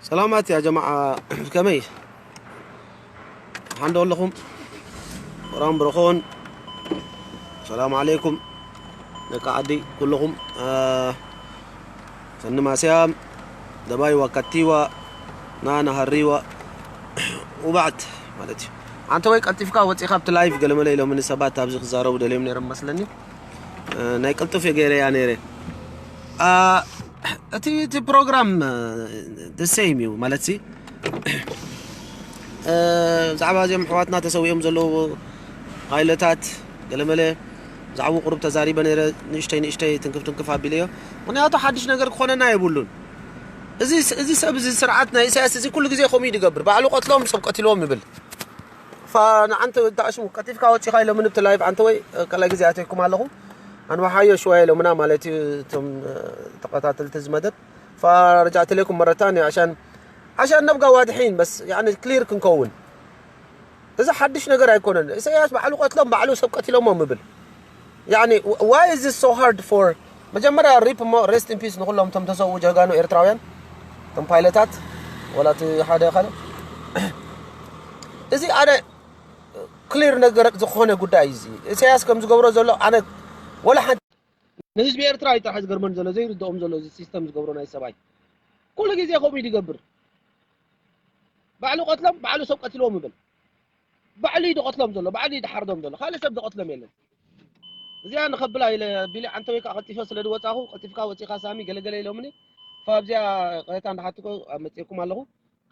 ሰላማት ያ ጀማዓ፣ ከመይ ሓንዶ ኣለኹም? ቁራን ብረኾን። ሰላም ዓለይኩም ደቂ ዓዲ ኩልኹም። ሰኒ ማስያም ደባይ ዋካቲዋ ናና ሃሪዋ ውባዕት ማለት እዩ። ኣንተ ወይ ቀልጢፍካ ወፂኻ ኣብቲ ላይቭ ገለመለ ኢሎምኒ ሰባት ኣብዚ ክዛረቡ ደልዮም ነይሮም መስለኒ። ናይ ቅልጡፍ ገይረያ ነይረ። እቲ እቲ ፕሮግራም ደሰይም እዩ ማለት ሲ ብዛዕባ እዚኦም ኣሕዋትና ተሰዊኦም ዘለዉ ሃይለታት ገለመለ ብዛዕባ ቁሩብ ተዛሪበ ነይረ። ንእሽተይ ንእሽተይ ትንክፍ ትንክፍ ኣቢለዮ። ምክንያቱ ሓድሽ ነገር ክኾነና የብሉን። እዚ እዚ ሰብ እዚ ስርዓት ናይ ኢሳያስ እዚ ኩሉ ግዜ ከምኡ እዩ ዝገብር። ባዕሉ ቀትሎም ሰብ ቀትልዎም ይብል። ንዓንተ ዳእሽሙ ቀልጢፍካ ወፂኻ ኢሎምኒ ብቲ ላይቭ። ኣንተ ወይ ካልኣይ ግዜ ኣተይኩም ኣለኹ። ኣንዋሓዮ ሽዋ ኢሎምና ማለት እዩ እቶም ተኸታተልቲ እዚ መደብ። فرجعت لكم مرة ثانية عشان عشان نبقى واضحين بس يعني كلير ክንከውን። እዚ ሓድሽ ነገር ኣይኮነን። ኢሳያስ ባዕሉ ቀትሎም ባዕሉ ሰብ ቀትሎሞ ምብል يعني why is this so hard for መጀመርያ ሪፕ እሞ rest in peace ንኹሎም እቶም ተሰዉ ጀጋኑ ኤርትራውያን እቶም ፓይለታት ወላ እቲ ሓደ ካልእ እዚ ኣነ ክሊር ነገር ዝኾነ ጉዳይ እዚ ኢሳያስ ከም ዝገብሮ ዘሎ ኣነ ወላ ሓንቲ ንህዝቢ ኤርትራ እዩ ጥራሕ ዝገርመን ዘሎ ዘይርድኦም ዘሎ እዚ ሲስተም ዝገብሮ ናይ ሰብኣይ ኩሉ ግዜ ከምኡ እዩ ዝገብር ባዕሉ ቀትሎም ባዕሉ ሰብ ቀትልዎም ይብል ባዕሉ እዩ ዝቐትሎም ዘሎ ባዕሉ እዩ ዝሓርዶም ዘሎ ካልእ ሰብ ዝቐትሎም የለን እዚኣ ንኸብላ ኢለ ቢሊ ዓንተ ወይ ከዓ ቀልጢፈ ስለ ዝወፃኹ ቀልጢፍካ ወፂኻ ሳሚ ገለገለ ኢሎምኒ ካብዚኣ ቅሬታ እንዳሓትኮ መፅእኩም ኣለኹ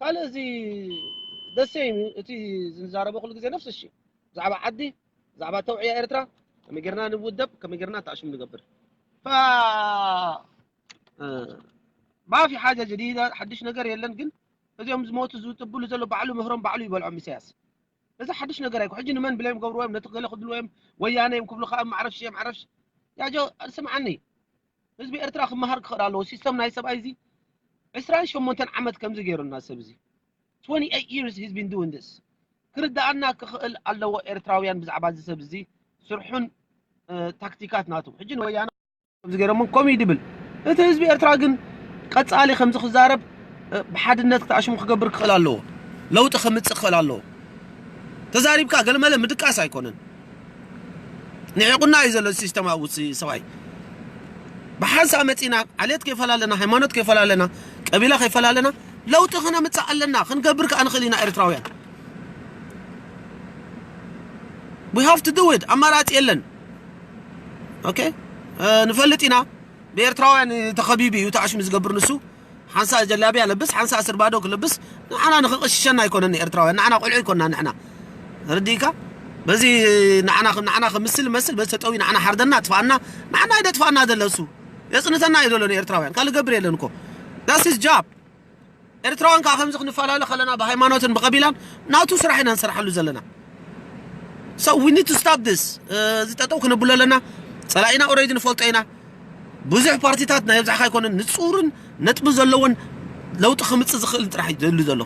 ካልእ እዚ ደሰ እዩ እቲ ዝንዛረበ ኩሉ ግዜ ነፍስ እሺ ብዛዕባ ዓዲ ብዛዕባ ተውዕያ ኤርትራ ከመይ ጌርና ንውደብ ከመይ ጌርና ተኣሽሙ ንገብር ፋ ማፊ ሓጃ ጀዲዳ ሓድሽ ነገር የለን ግን እዚኦም ዝሞቱ ዝጥብሉ ዘሎ ባዕሉ ምህሮም ባዕሉ ይበልዖም ኢሳያስ እዚ ሓድሽ ነገር ኣይኮ ሕጂ ንመን ብለዮም ገብርዎም ነቲ ገለ ክብልዎ እዮም ወያነ እዮም ክብሉ ከዓ ማዕረፍሽ እዮም ዓረፍሽ ያጆ ስምዓኒ ህዝቢ ኤርትራ ክመሃር ክኽእል ኣለዎ ሲስተም ናይ ሰብኣይ እዚ ዕስራን ሸሞንተን ዓመት ከምዚ ገይሩና ሰብ እዚ twenty-eight years he's been doing this ክርዳኣና ክኽእል ኣለዎ ኤርትራውያን ብዛዕባ እዚ ሰብ እዚ ስርሑን ታክቲካት ናቱ ሕጂ ንወያነ ከምዚ ገይሮምን ከምኡ ይድብል እቲ ህዝቢ ኤርትራ ግን ቀጻሊ ከምዚ ክዛረብ ብሓድነት ክትኣሽሙ ክገብር ክኽእል ኣለዎ ለውጢ ከምጽእ ክኽእል ኣለዎ ተዛሪብካ ገለመለ ምድቃስ ኣይኮነን ንዒቑና እዩ ዘሎ ሲስተም ኣብኡ ሰብኣይ ብሓንሳእ መፂና ዓሌት ከይፈላለና ሃይማኖት ከይፈላለና ቀቢላ ከይፈላለና ለውጢ ክነምፅእ ኣለና ክንገብር ከዓ ንኽእል ኢና ኤርትራውያን we have to do it ኣማራፂ የለን okay ንፈልጥ ኢና ብኤርትራውያን ተኸቢቡ እዩ ተዓሽሙ ዝገብር ንሱ ሓንሳ ጀላብያ ለብስ ሓንሳ ስርባዶ ክለብስ ንዓና ንኽቕሽሸና ኣይኮነን ኤርትራውያን ንዓና ቆልዑ ኣይኮና ንሕና ርዲእካ በዚ ንዓና ንዓና ከምስል መስል በዚ ተጠዊ ንዓና ሓርደና ኣጥፋኣና ንዓና ኣይደጥፋና ዘለሱ የፅንተና እዩ ዘሎ ንኤርትራውያን ካልእ ገብር የለን እኮ that's his job ኤርትራውያን ከዓ ከምዚ ክንፈላለ ከለና ብሃይማኖትን ብቐቢላን ናቱ ስራሕ ኢና ንሰርሓሉ ዘለና so we need to stop this እዚ ጠጠው ክነብሎ ኣለና ፀላኢና ኦረይዲ ንፈልጦ ኢና ብዙሕ ፓርቲታት ናይ ኣብዛሕካ ኣይኮነን ንፁርን ነጥቢ ዘለዎን ለውጢ ክምፅእ ዝኽእል ጥራሕ እዩ ዘሉ ዘሎ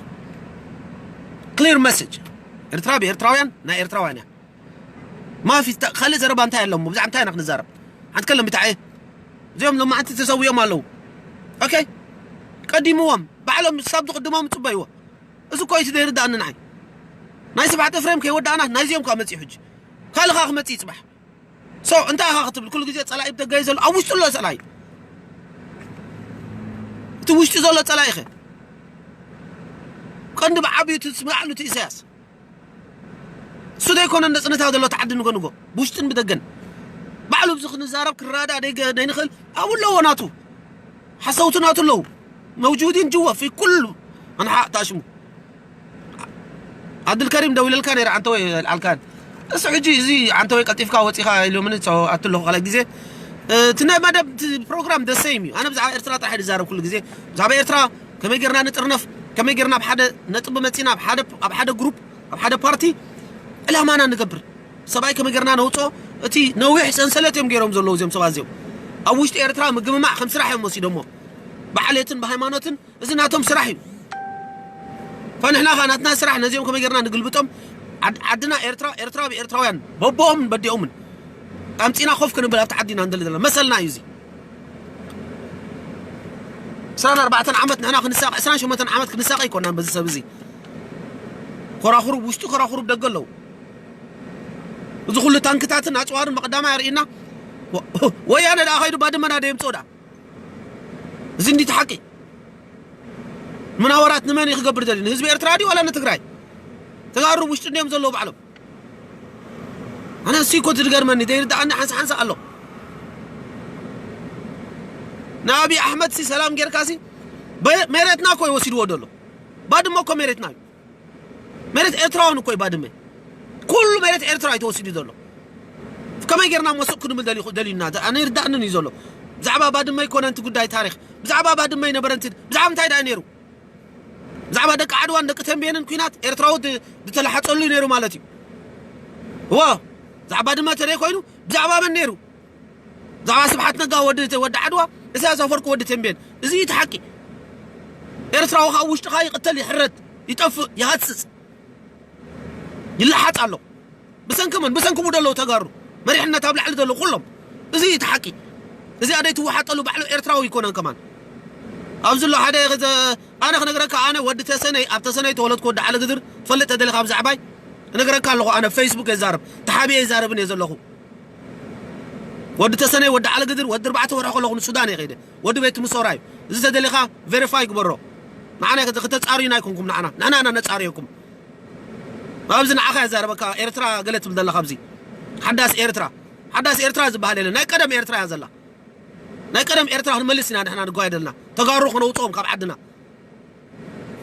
clear message ኤርትራ ብኤርትራውያን ናይ ኤርትራውያን እያ ማፊ ካልእ ዘረባ እንታይ ኣለሞ ብዛዕባ እንታይ ኢና ክንዛረብ ሓንቲ ከለም ብታዕ እዚኦም ሎማዓንቲ ተሰዊኦም ኣለዉ okay ቀዲምዎም ባዕሎም ሳብ ዝቅድሞም ፅበይዎ እዚ እኮ እዩ ዘይርዳእኒ ንዓይ ናይ ስብሓት ኤፍሬም ከይወዳእና ናይዚኦም ካ መፅኡ ሕጂ ካልኻ ክመፅእ ይፅባሕ so እንታይ ኢኻ ክትብል ኩሉ ግዜ ፀላኢ ብደገ እዩ ዘሎ ኣብ ውሽጢ ኣሎ ፀላኢ እቲ ውሽጢ ዘሎ ፀላኢ ኸ ቀንዲ ብዓብዩ እቲ ስምዕሉ እቲ ኢሳያስ እሱ ዘይኮነ ነፅነታ ዘሎ ተዓዲ ንጎ ንጎ ብውሽጥን ብደገን ባዕሉ ብዚ ክንዛረብ ክረዳእ ደይንኽእል ኣብኡ ኣለዎ ናቱ ሓሰውቲ ናቱ ኣለዉ መውጁዲን ጅወ ፊ ኩሉ ኣንሓ ታሽሙ ዓብዱልከሪም ደዊለልካ ነይረ ኣንተ ወይ ኣልዓልካን እሱ ሕጂ እዚ ኣንተ ወይ ቀልጢፍካ ወፂኻ ኢሎምኒ ኣትለኹ ካልኣይ ግዜ እቲ ናይ መደብ ፕሮግራም ደሰይም እዩ ኣነ ብዛዕባ ኤርትራ ጥራሕ ዝዛረብ ኩሉ ግዜ ብዛዕባ ኤርትራ ከመይ ጌርና ንጥርነፍ ከመይ ጌርና ኣብ ሓደ ነጥቢ መፂና ኣብ ሓደ ግሩፕ ኣብ ሓደ ፓርቲ ዕላማና ንገብር ሰብኣይ ከመይ ጌርና ነውፅኦ እቲ ነዊሕ ሰንሰለት እዮም ገይሮም ዘለዉ እዚኦም ሰባት እዚኦም ኣብ ውሽጢ ኤርትራ ምግምማዕ ከም ስራሕ እዮም ወሲዶሞ ብዓሌትን ብሃይማኖትን እዚ ናቶም ስራሕ እዩ ፈንሕና ኸ ናትና ስራሕ ነዚኦም ከመይ ጌርና ንግልብጦም ዓድና ኤርትራ ኤርትራ ብኤርትራውያን በቦኦምን በዲኦምን ኣምፂና ኮፍ ክንብል ኣብቲ ዓዲና እንደለ ዘለና መሰልና እዩ እዚ ዕስራን ኣርባዕተን ዓመት ንሕና ክንሳቐ ዕስራን ሸሞንተን ዓመት ክንሳቐ ኣይኮናን በዚ ሰብ እዚ። ኮራኹሩብ ውሽጢ ኮራኹሩብ ደገ ኣለዉ። እዚ ኩሉ ታንክታትን ኣፅዋርን መቐዳማይ ኣርእና። ወያነ ደኣ ከይዱ ባድመና ዶ የምፅኦ ደኣ? እዚ እንዲቲ ሓቂ። መናወራት ንመን እዩ ክገብር ደልዩ? ንህዝቢ ኤርትራ ድዩ ዋላ ንትግራይ? ተጋሩ ውሽጢ እንዲዮም ዘለዉ ባዕሎም። ኣነ እሱ እኮ ዝገርመኒ ዘይርድኣኒ ሓንሳ ሓንሳ ኣሎ። ንኣብይ ኣሕመድ ሲ ሰላም ጌርካ ሲ በ- መሬትና እኮ እዩ ወሲድዎ ዘሎ። ባድመ እኮ መሬትና እዩ። መሬት ኤርትራውን እኮ እዩ ባድመ። ኩሉ መሬት ኤርትራ እዩ ተወሲዱ ዘሎ። ከመይ ጌርና መሱቕ ክንብል ደሊ- ደልዩና ኣነ ይርዳእንን እዩ ዘሎ። ብዛዕባ ባድመ ኣይኮነን እቲ ጉዳይ ታሪክ። ብዛዕባ ባድመ ኣይነበረን እቲ ብዛዕባ እንታይ ደኣ ነይሩ? ብዛዕባ ደቂ ዓድዋን ደቂ ተንቤንን ኩናት ኤርትራዊ ድ- ዝተላሓፀሉ ነይሩ ማለት እዩ። እዎ ብዛዕባ ድማ ተደይ ኮይኑ ብዛዕባ መን ነይሩ? ብዛዕባ ስብሓት ነጋ ወዲ ወዲ ዓድዋ፣ ኢሳያስ ኣፈወርቂ ወዲ ተንቤን። እዚ እዩ እቲ ሓቂ። ኤርትራዊ ካብ ውሽጥኻ ይቕተል፣ ይሕረድ፣ ይጠፍእ፣ ይሃስስ፣ ይለሓፅ ኣሎ። ብሰንኪ መን? ብሰንኪ ቡ ዘለዉ ተጋሩ፣ መሪሕነት ኣብ ላዕሊ ዘለዉ ኩሎም። እዚ እዩ እቲ ሓቂ። እዚኣ ደይ ትወሓጠሉ ባዕሉ ኤርትራዊ ይኮነን ከማን። ኣብዚ ኣሎ ሓደ ዘ- ኣነ ክነግረካ፣ ኣነ ወዲ ተሰነይ፣ ኣብ ተሰነይ ተወለድኩ፣ ወዲ ዓለግድር ትፈልጥ ተደሊኻ ኣብዚ ዓባይ ክነግረካ ኣለኹ። ኣነ ፌስቡክ የዛረብ፣ ተሓቢኤ ይዛረብን እየ ዘለኹ። ወዲ ተሰነይ፣ ወዲ ዓለግድር፣ ወዲ ኣርባዕተ ወርሒ ከለኹ ንሱዳን እየ ከይደ። ወዲ ቤት ምሶራ እዩ። እዚ ተደሊኻ ቬሪፋይ ግበሮ። ንዓና ክተ- ክተጻርዩና ኣይኮንኩም፣ ንዓና ንሕና ኢና ነጻርየኩም። ኣብዚ ንዓኻ እየ ዛረበካ። ኤርትራ ገለ ትብል ዘለኻ ኣብዚ ሓዳስ ኤርትራ፣ ሓዳስ ኤርትራ ዝበሃል የለን። ናይ ቀደም ኤርትራ እያ ዘላ። ናይ ቀደም ኤርትራ ክንመልስ ኢና ንሕና ንጓየደልና ተጋሩ ክነውፅኦም ካብ ዓድና።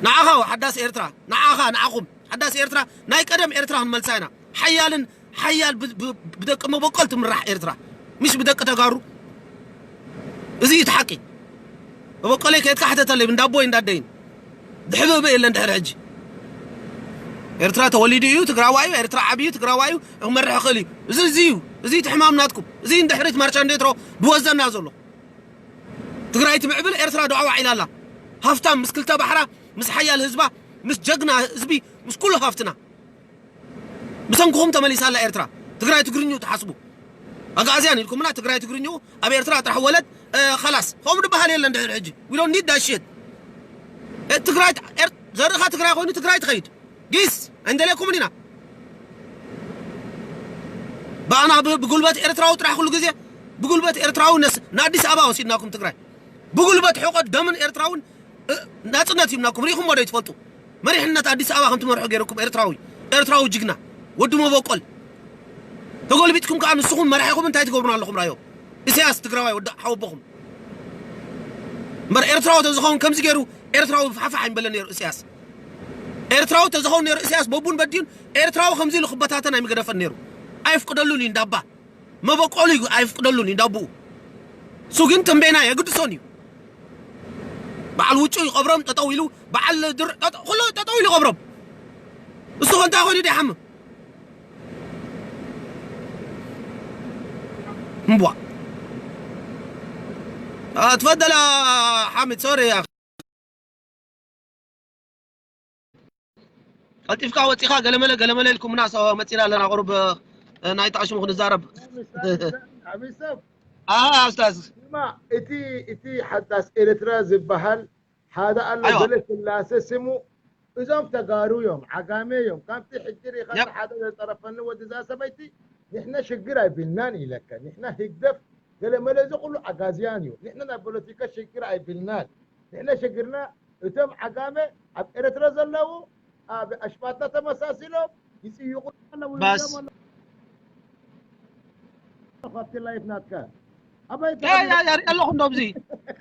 ንዓኻ ሓዳስ ኤርትራ፣ ንዓኻ ንዓኹም ሓዳስ ኤርትራ፣ ናይ ቀደም ኤርትራ ክንመልሳ ኢና። ሓያልን ሓያል ብ- ብ- ብደቂ መበቆል ትምራሕ ኤርትራ፣ ምሽ ብደቂ ተጋሩ። እዚ እዩ እቲ ሓቂ። መበቆለይ ከየትካ ሕተተለይ እንዳቦይ እንዳደይን ድሕብእብእ የለን ድሕሪ ሕጂ። ኤርትራ ተወሊዱ እዩ ትግራዋይ እዩ፣ ኤርትራ ዓብዩ ትግራዋይ እዩ፣ ክመርሕ ይኽእል እዩ። እዚ እዚ እዩ፣ እዚ እቲ ሕማም ናትኩም። እዚ ንድሕሪት ማርሻ እንዴትሮ ድወዘና ዘሎ። ትግራይ ትምዕብል፣ ኤርትራ ዶ ዓዋዒላ ኣላ። ሃፍታም ምስ ክልተ ባሕራ፣ ምስ ሓያል ህዝባ፣ ምስ ጀግና ህዝቢ፣ ምስ ኩሉ ሃፍትና። ብሰንክኹም ተመሊሳ ኣላ ኤርትራ። ትግራይ ትግርኙ ትሓስቡ ኣጋእዝያን ኢልኩምና፣ ትግራይ ትግርኙ ኣብ ኤርትራ ጥራሕ ወለድ። ኸላስ ከምኡ ድበሃል የለን ድሕሪ ሕጂ። We don't need that shit። ትግራይ ዘርእኻ ትግራይ ኮይኑ ትግራይ ትኸይድ ጊስ ኣይንደለየኩምን ኢና። ብኣና ብጉልበት ኤርትራዊ ጥራሕ ኩሉ ግዜ ብጉልበት ኤርትራዊ ንኣዲስ ኣበባ ወሲድናኩም ትግራይ ብጉልበት ሕቆ ደምን ኤርትራውን ናፅነት ሂብናኩም ርኢኹም ዶ ይትፈልጡ? መሪሕነት ኣዲስ ኣበባ ከም ትመርሑ ገይርኩም ኤርትራዊ ኤርትራዊ ጅግና ወዲ መበቆል ተጎልቢጥኩም ከዓ ንስኹም መራሒኹም እንታይ ትገብሩና ኣለኹም? ራዮ ኢሳያስ ትግራዋይ ወዲ ሓወቦኹም እምበር ኤርትራዊ ተዝኸውን ከምዚ ገይሩ ኤርትራዊ ፋሕፋሕ ኣይምበለ ነይሩ ኢሳያስ። ኤርትራዊ ተዝኸውን ነይሩ ኢሳያስ በቡን በዲዩን ኤርትራዊ ከምዚ ኢሉ ክበታተን ኣይምገደፈን ነይሩ። ኣይፍቅደሉን እዩ እንዳባ መበቆሉ እዩ ኣይፍቅደሉን እዩ እንዳብኡ። እሱ ግን ተንቤና የግድሶን እዩ። በዓል ውጩ ይቐብሮም ጠጠው ኢሉ በዓል ድር ጠጠ- ኩሉ ጠጠው ኢሉ ይቐብሮም። እሱ ከ እንታይ ኮይኑ ይሓምም እምቧ። ትፈደል ሓሚድ ሶሪ ያ ቀልጢፍካ ወፂኻ ገለመለ ገለመለ ኢልኩምና መፂና ኣለና ቁሩብ ናይ ጣዕሽሙ ክንዛረብ። ዓብይ ሰብ ኣስታዝ ስማ እቲ እቲ ሓዳስ ኤርትራ ዝበሃል ሓደ ኣሎ ገለ ስላሴ ስሙ እዞም ተጋሩ እዮም ዓጋመ እዮም ካብቲ ሕጂ ሪኢኻ ሓደ ዘፀረፈኒ ወዲ እዛ ሰበይቲ ንሕና ሽግር ኣይብልናን ኢለካ ንሕና ህግደፍ ገለመለ እዚ ኩሉ ኣጋዝያን እዩ ንሕና ናይ ፖለቲካ ሽግር ኣይብልናን ንሕና ሽግርና እቶም ዓጋመ ኣብ ኤርትራ ዘለዉ ኣብ ኣሽፋታ ተመሳሲሎም ይፅይቁ ኣለዉ ባስ ይብሎም ኣለዉ። ካብቲ ላይፍ ናትካ ኣበይ ያ ያ ያ ሪኣ ኣለኹ እንዶ ኣብዚ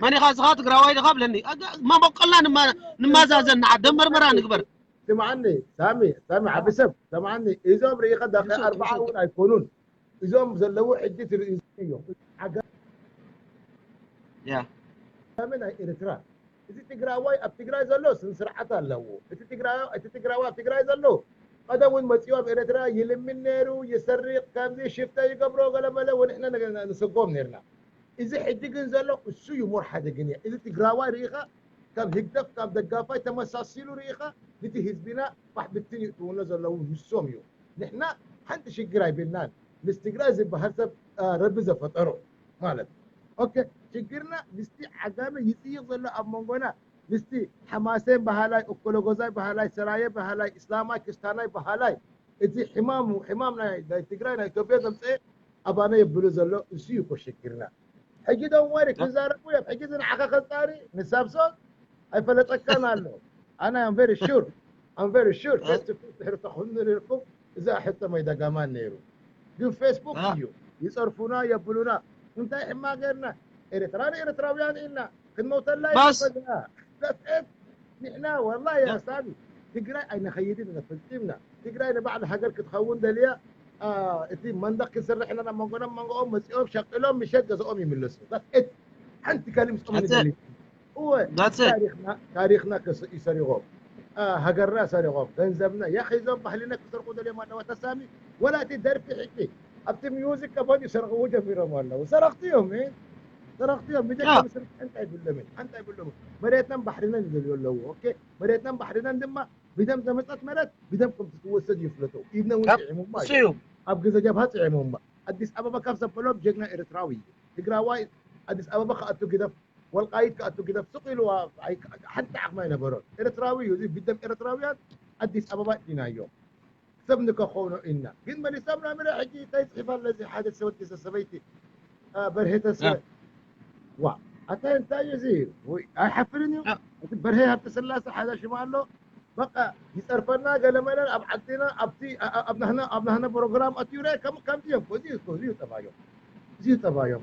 መን ኢኻ እስኻ ትግራዋይ ዲኻ ብለኒ ኣጋ- መበቆልና ንማ- ንማዛዘን ንዓ ደመርመራ ንግበር ስምዓኒ ሳሚ ሳሚ ዓቢ ሰብ ስምዓኒ እዞም ርኢኻ ደቂ ኣርባዓ እውን ኣይኮኑን እዞም ዘለዉ ሕጂ ትርእዩ እዮም ዓጋ ያ ዓጋመ ናይ ኤርትራ እዚ ትግራዋይ ኣብ ትግራይ ዘሎ ስነ ስርዓት ኣለዎ እቲ ትግራዋይ እቲ ትግራዋይ ኣብ ትግራይ ዘሎ ቀደም እውን መፂኡ ኣብ ኤርትራ ይልምን ነይሩ ይሰርቅ ከምዚ ሽፍታ ይገብሮ ገለመለ ወንሕና ንስጎም ነርና እዚ ሕጂ ግን ዘሎ እሱ እዩ ሞር ሓደገኛ እዚ ትግራዋይ ርኢኻ ካብ ህግደፍ ካብ ደጋፋይ ተመሳሲሉ ርኢኻ ንቲ ህዝቢና ፋሕ ብትን ይእትውሎ ዘለዉ ንሶም እዩ ንሕና ሓንቲ ሽግር ኣይብልናን ምስ ትግራይ ዝበሃል ሰብ ረቢ ዘፈጠሮ ማለት ኦኬ ሽግርና ምስቲ ዓጋመ ይጽይቕ ዘሎ ኣብ መንጎና፣ ምስቲ ሓማሴን በሃላይ፣ እኮለጎዛይ በሃላይ፣ ሰራየ በሃላይ፣ እስላማይ ክስታናይ በሃላይ፣ እቲ ሕማሙ ሕማም ናይ ናይ ትግራይ ናይ ኢትዮጵያ ዘምፀ ኣባና የብሉ ዘሎ እሱ እዩ እኮ ሽግርና። ሕጂ ደም ወሪ ክዛረቡ እዮም። ሕጂ እዚ ንዓኻ ከንጻሪ ንሳብሶን ኣይፈለጠካን ኣሎ። ኣነ I'm very sure I'm very sure face to face ድሕሪ ተኾኑ ነርኩም እዛ ሕቶ ማይዳጋማን ነይሩ። ግን ፌስቡክ እዩ ይጸርፉና የብሉና። እንታይ ሕማ ገርና? ኤርትራ ንኤርትራውያን ኢና ክንመውተላ ኢና። ንሕና ወላ ያ ሳሚ ትግራይ ኣይንኸይድን ኢና ፈጺምና። ትግራይ ንባዕሉ ሃገር ክትኸውን ደልያ። እቲ መንደቕ ክንስርሕ ኢና ናብ መንጎና መንጎኦም መጺኦም ሸቂሎም ምሸት ገዛኦም ይምለሱ። ሓንቲ ካልእ ምስኦም ንደሊ እወ ታሪኽና ታሪኽና ይሰሪቖም፣ ሃገርና ሰሪቖም፣ ገንዘብና ያኺ እዞም ባህልና ክሰርቑ ደልዮም ኣለዉ። ተሳሚ ወላ እቲ ደርፊ ሕጂ ኣብቲ ሚውዚክ ከፈትዩ ይሰርቕዎ ጀሚሮም ኣለዉ። ሰረቕቲ እዮም። ሰረቕቲ እዮም። ብጀካ ምስርቅ ሓንቲ ኣይብሎምን። ሓንቲ ኣይብሎምን። መሬትናን ባሕርናን ይደልዩ ኣለዉ። ኦኬ፣ መሬትናን ባሕርናን ድማ ብደም ዘመጸት መሬት ብደም ከም ትወሰድ ይፍለጡ። ኢድና እውን ጥዒሞማ እዮም። ኣብ ግዜ ጀብሃ ጥዒሞማ። ኣዲስ ኣበባ ካብ ዘበሎም ጀግና ኤርትራዊ እዩ። ትግራዋይ ኣዲስ ኣበባ ክኣቱ ግደፍ፣ ወልቃይት ክኣቱ ግደፍ፣ ስቕ ኢሉ ሓንቲ ዓቕሚ ኣይነበሮን። ኤርትራዊ እዩ። እዚ ብደም ኤርትራውያን ኣዲስ ኣበባ ኢናዮ። ሰብ ንከኾኖ ኢና። ግን መሊሶም ናምረ ሕጂ እንታይ ጽሒፋ ኣለዚ ሓደ ሰወዲ ሰበይቲ በርሄ ተስፈ ዋ ኣታ እንታይ እዩ እዚ? ወይ ኣይሓፍርን እዩ። እቲ በርሄ ሃብተ ስላሴ ሓደ ሽማ ኣሎ። በቃ ይጸርፈና ገለመለን ኣብ ዓድና ኣብቲ ኣብ ናህና ኣብ ናህና ፕሮግራም ኣትዩ ረ ከም ከም እዮም እዚ እዚ እዩ ጠባዮም። እዚ እዩ ጠባዮም።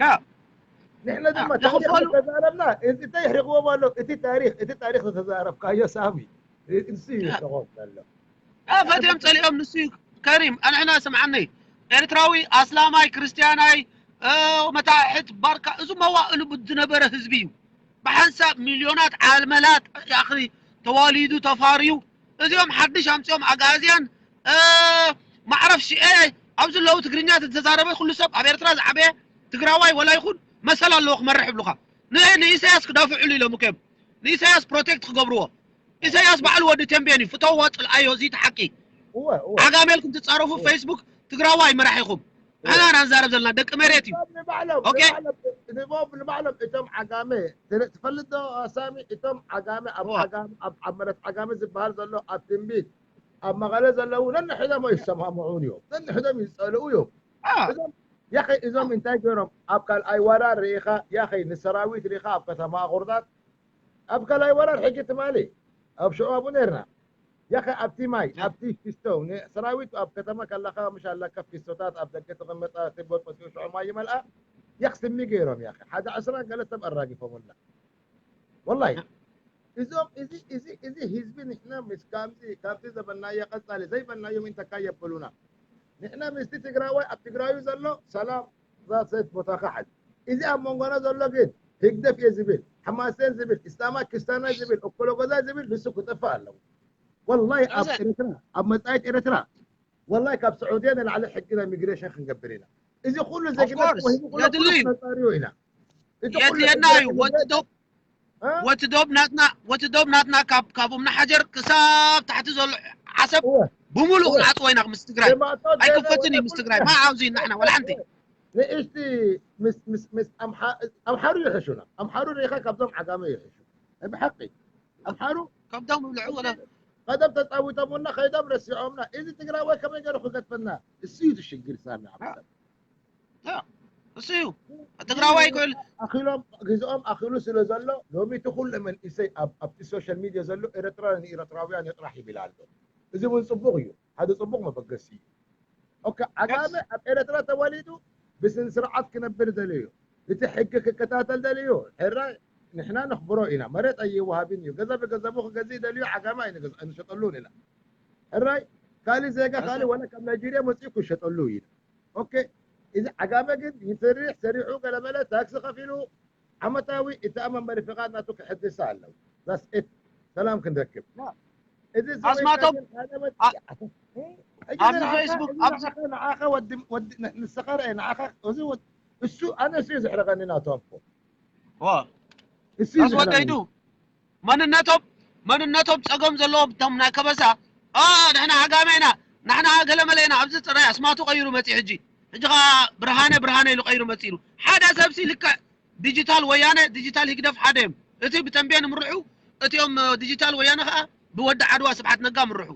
ንሕና ድማ ታሪኽ ተዛረብና። እንታይ ይሕርቕዎም ኣሎ? እቲ ታሪኽ እቲ ታሪኽ ተዛረብካዮ ሳሚ ንሱ እዩ ጠቆም ዘሎ። ፈትዮም ጸሊኦም ንሱ እዩ ከሪም ኣንሕና ስምዓኒ ኤርትራዊ ኣስላማይ ክርስትያናይ መታሕት ባርካ እዚ መዋእሉ ዝነበረ ህዝቢ እዩ። ብሓንሳብ ሚልዮናት ዓመላት ያኽሪ ተዋሊዱ ተፋርዩ እዚኦም ሓድሽ ኣምፅኦም ኣጋዝያን ማዕረፍ ሽኤ ኣብዚ ዘለዉ ትግርኛ ተዛረበ ኩሉ ሰብ ኣብ ኤርትራ ዝዓበየ ትግራዋይ ወላ ይኹን መሰል ኣለዎ ክመርሕ ይብሉኻ። ንኢሳያስ ክዳፍዕሉ ኢሎም እኮ እዮም ንኢሳያስ ፕሮቴክት ክገብርዎ። ኢሳያስ ባዕሉ ወዲ ተንቤን እዩ ፍተዎ ፅልኣዮ እዚ ተሓቂ። ዓጋመ ኢልኩም ትፃረፉ ፌስቡክ ትግራዋይ መራሒኹም ንሕና ኢና ንዛረብ ዘለና ደቂ መሬት እዩ። ንባዕሎም እቶም ዓጋመ ትፈልጥ ዶ ሳሚ እቶም ዓጋመ ኣብ ዓጋመ ኣብ መረት ዓጋመ ዝበሃል ዘሎ ኣብ ትንቢት ኣብ መቐለ ዘለዉ ነንሕዶም ኣይሰማምዑን እዮም ነንሕዶም ይፀልኡ እዮም። እዞም ያኸይ እዞም እንታይ ገይሮም ኣብ ካልኣይ ወራር ርኢኻ ያኸይ ንሰራዊት ርኢኻ ኣብ ከተማ ኣቑርዳት ኣብ ካልኣይ ወራር ሕጂ ትማሊ ኣብ ሽዑ ኣብኡ ነርና። ያኸ ኣብቲ ማይ ኣብቲ ፊስቶ ሰራዊት ኣብ ከተማ ካላኻ ምሽ ኣለካ ፊስቶታት ኣብ ደገ ተቐመጠ ትቦት መፅኡ ሽዑ ማይ ይመልኣ። ያኽ ስሚ ገይሮም ያኸ ሓደ ዕስራ ገለ ሰብ ኣራጊፎምልና። ወላሂ እዞም እዚ እዚ እዚ ህዝቢ ንሕና ምስ ካብዚ ካብዚ ዘበናዮ ቀፃሊ ዘይበናዮም እንተካ የብሉና። ንሕና ምስቲ ትግራዋይ ኣብ ትግራዩ ዘሎ ሰላም ዛት ሰይፍ ቦታኻ ሓዝ። እዚ ኣብ መንጎና ዘሎ ግን ህግደፍ እየ ዝብል፣ ሓማሴን ዝብል፣ እስላማ ክስታና ዝብል፣ ኦኮሎጎዛ ዝብል ንሱ ክጠፍእ ኣለዎ። ወላሂ ኣብ ኤርትራ ኣብ መጻኢት ኤርትራ ወላሂ ካብ ስዑድያ ንላዕሊ ሕጊ ናይ ሚግሬሽን ክንገብር ኢና። እዚ ኩሉ ዜግነት ወሂቡ ኩሉ መጻሪዮ ኢና። የድልየና እዩ ወዲ ዶብ ወቲ ዶብ ናትና ወቲ ዶብ ናትና ካብ ካብ እምኒ ሓጀር ክሳብ ታሕቲ ዘሎ ዓሰብ ብምሉእ ክንዓፅዎ ኢና ምስ ትግራይ ኣይክፈትን እዩ ምስ ትግራይ ማ ኣብዚ ናሕና ወላ ሓንቲ ንእሽቲ ምስ ምስ ምስ ኣምሓሩ ይሕሹና ኣምሓሩ ሪኢኻ ካብዞም ዓጋመ ይሕሹ ብሓቂ ኣምሓሩ ካብቶም ይብልዑ ወላ ቀደም ተፃዊቶምና ከይዶም ረሲዖምና እዚ ትግራዋይ ከመይ ገይሩ ክገድፈና እሱ እዩ ትሽግር ሳሚ ዓብሰብ እሱ እዩ ትግራዋይ ክብል ኣኺሎም ግዝኦም ኣኺሉ ስለ ዘሎ ሎሚ እቲ ኩሉ መንእሰይ ኣብቲ ሶሻል ሚድያ ዘሎ ኤረትራ ንኤረትራውያን ይጥራሕ ይብል ኣሎ። እዚ እውን ፅቡቕ እዩ፣ ሓደ ፅቡቕ መበገሲ እዩ። ኦኬ ዓጋመ ኣብ ኤረትራ ተወሊዱ ብስነ ስርዓት ክነብር ደልዩ እቲ ሕጊ ክከታተል ደልዩ ሕራይ ንሕና ነኽብሮ ኢና። መሬት ኣይወሃብን እዩ። ገዛ ብገንዘቡ ክገዝእ ደልዩ ዓጋመ ኣይንሸጠሉን ኢና። ሕራይ ካሊእ ዜጋ ካሊእ ወላ ካብ ናይጄርያ መፂኡ ክሸጠሉ እዩ። ኦኬ እዚ ዓጋመ ግን ይሰርሕ ሰሪሑ ገለመለ ታክሲ ከፊሉ ዓመታዊ እቲ ኣብ መንበሪ ፍቓድ ናቱ ክሕድሳ ኣለዉ። ዛስ ኢት ሰላም ክንረክብ። እዚ ኣስማቶም ኣብዚ ፌስቡክ ኣብዚ ንዓኻ ወዲ ወዲ ንስኻ ርአ ንዓኻ እዚ እሱ ኣነ እሱ እዩ ዝሕረቐኒ ናቶም እኮ እሱ እዩ ዝሕረቐኒ መንነቶም መንነቶም ጸገም ዘለዎም እቶም ናይ ከበሳ አ ንሕና ዓጋመ ኢና ንሕና ገለመለ ኢና ኣብዚ ጽራይ ኣስማቱ ቀይሩ መጺ ሕጂ ሕጂ ኸዓ ብርሃነ ብርሃነ ኢሉ ቀይሩ መጺ ኢሉ ሓደ ሰብሲ ልክዕ ዲጂታል ወያነ፣ ዲጂታል ህግደፍ ሓደ እዮም። እቲ ብተንቤን ምርሑ፣ እቲኦም ዲጂታል ወያነ ከዓ ብወዲ ዓድዋ ስብሓት ነጋ ምርሑ።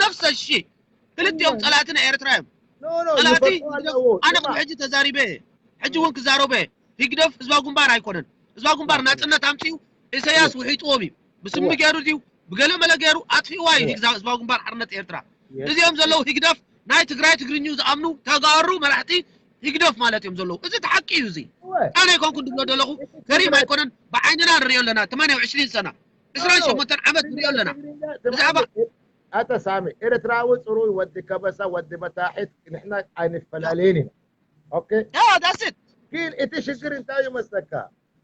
ነፍሰ ሺ ክልቲኦም ፀላእቲ ናይ ኤርትራ እዮም። ፀላእቲ ህግደፍ። ኣነ ቅድሚ ሕጂ ተዛሪበ እየ፣ ሕጂ እውን ክዛረበ እየ። ህግደፍ ህዝባዊ ግንባር ኣይኮነን። ህዝባዊ ግንባር ናፅነት ኣምፅኡ፣ ኢሳያስ ውሒጥዎም እዩ። ብስሚ ገይሩ ድዩ ብገለ መለ ገይሩ ኣጥፊእዋ እዩ ህዝባዊ ግንባር ሓርነት ኤርትራ። እዚኦም ዘለዉ ህግደፍ ናይ ትግራይ ትግርኙ ዝኣምኑ ተጋሩ መራሕቲ ህግደፍ ማለት እዮም ዘለዉ። እዚ እቲ ሓቂ እዩ። እዚ ኣነ ኣይኮንኩን ድብሎ ዘለኹ፣ ገሪም ኣይኮነን። ብዓይንና ንሪኦ ኣለና። ትማንያ ዕሽሪን ሰና፣ ዕስራን ሸሞንተን ዓመት ንሪኦ ኣለና። ብዛዕባ ኣተ ሳሚ፣ ኤርትራዊ ፅሩይ ወዲ ከበሳ፣ ወዲ መታሒት ንሕና ኣይንፈላለየን ኢና። ኦኬ? Yeah, that's it። ግን እቲ ሽግር እንታይ እዩ መስለካ?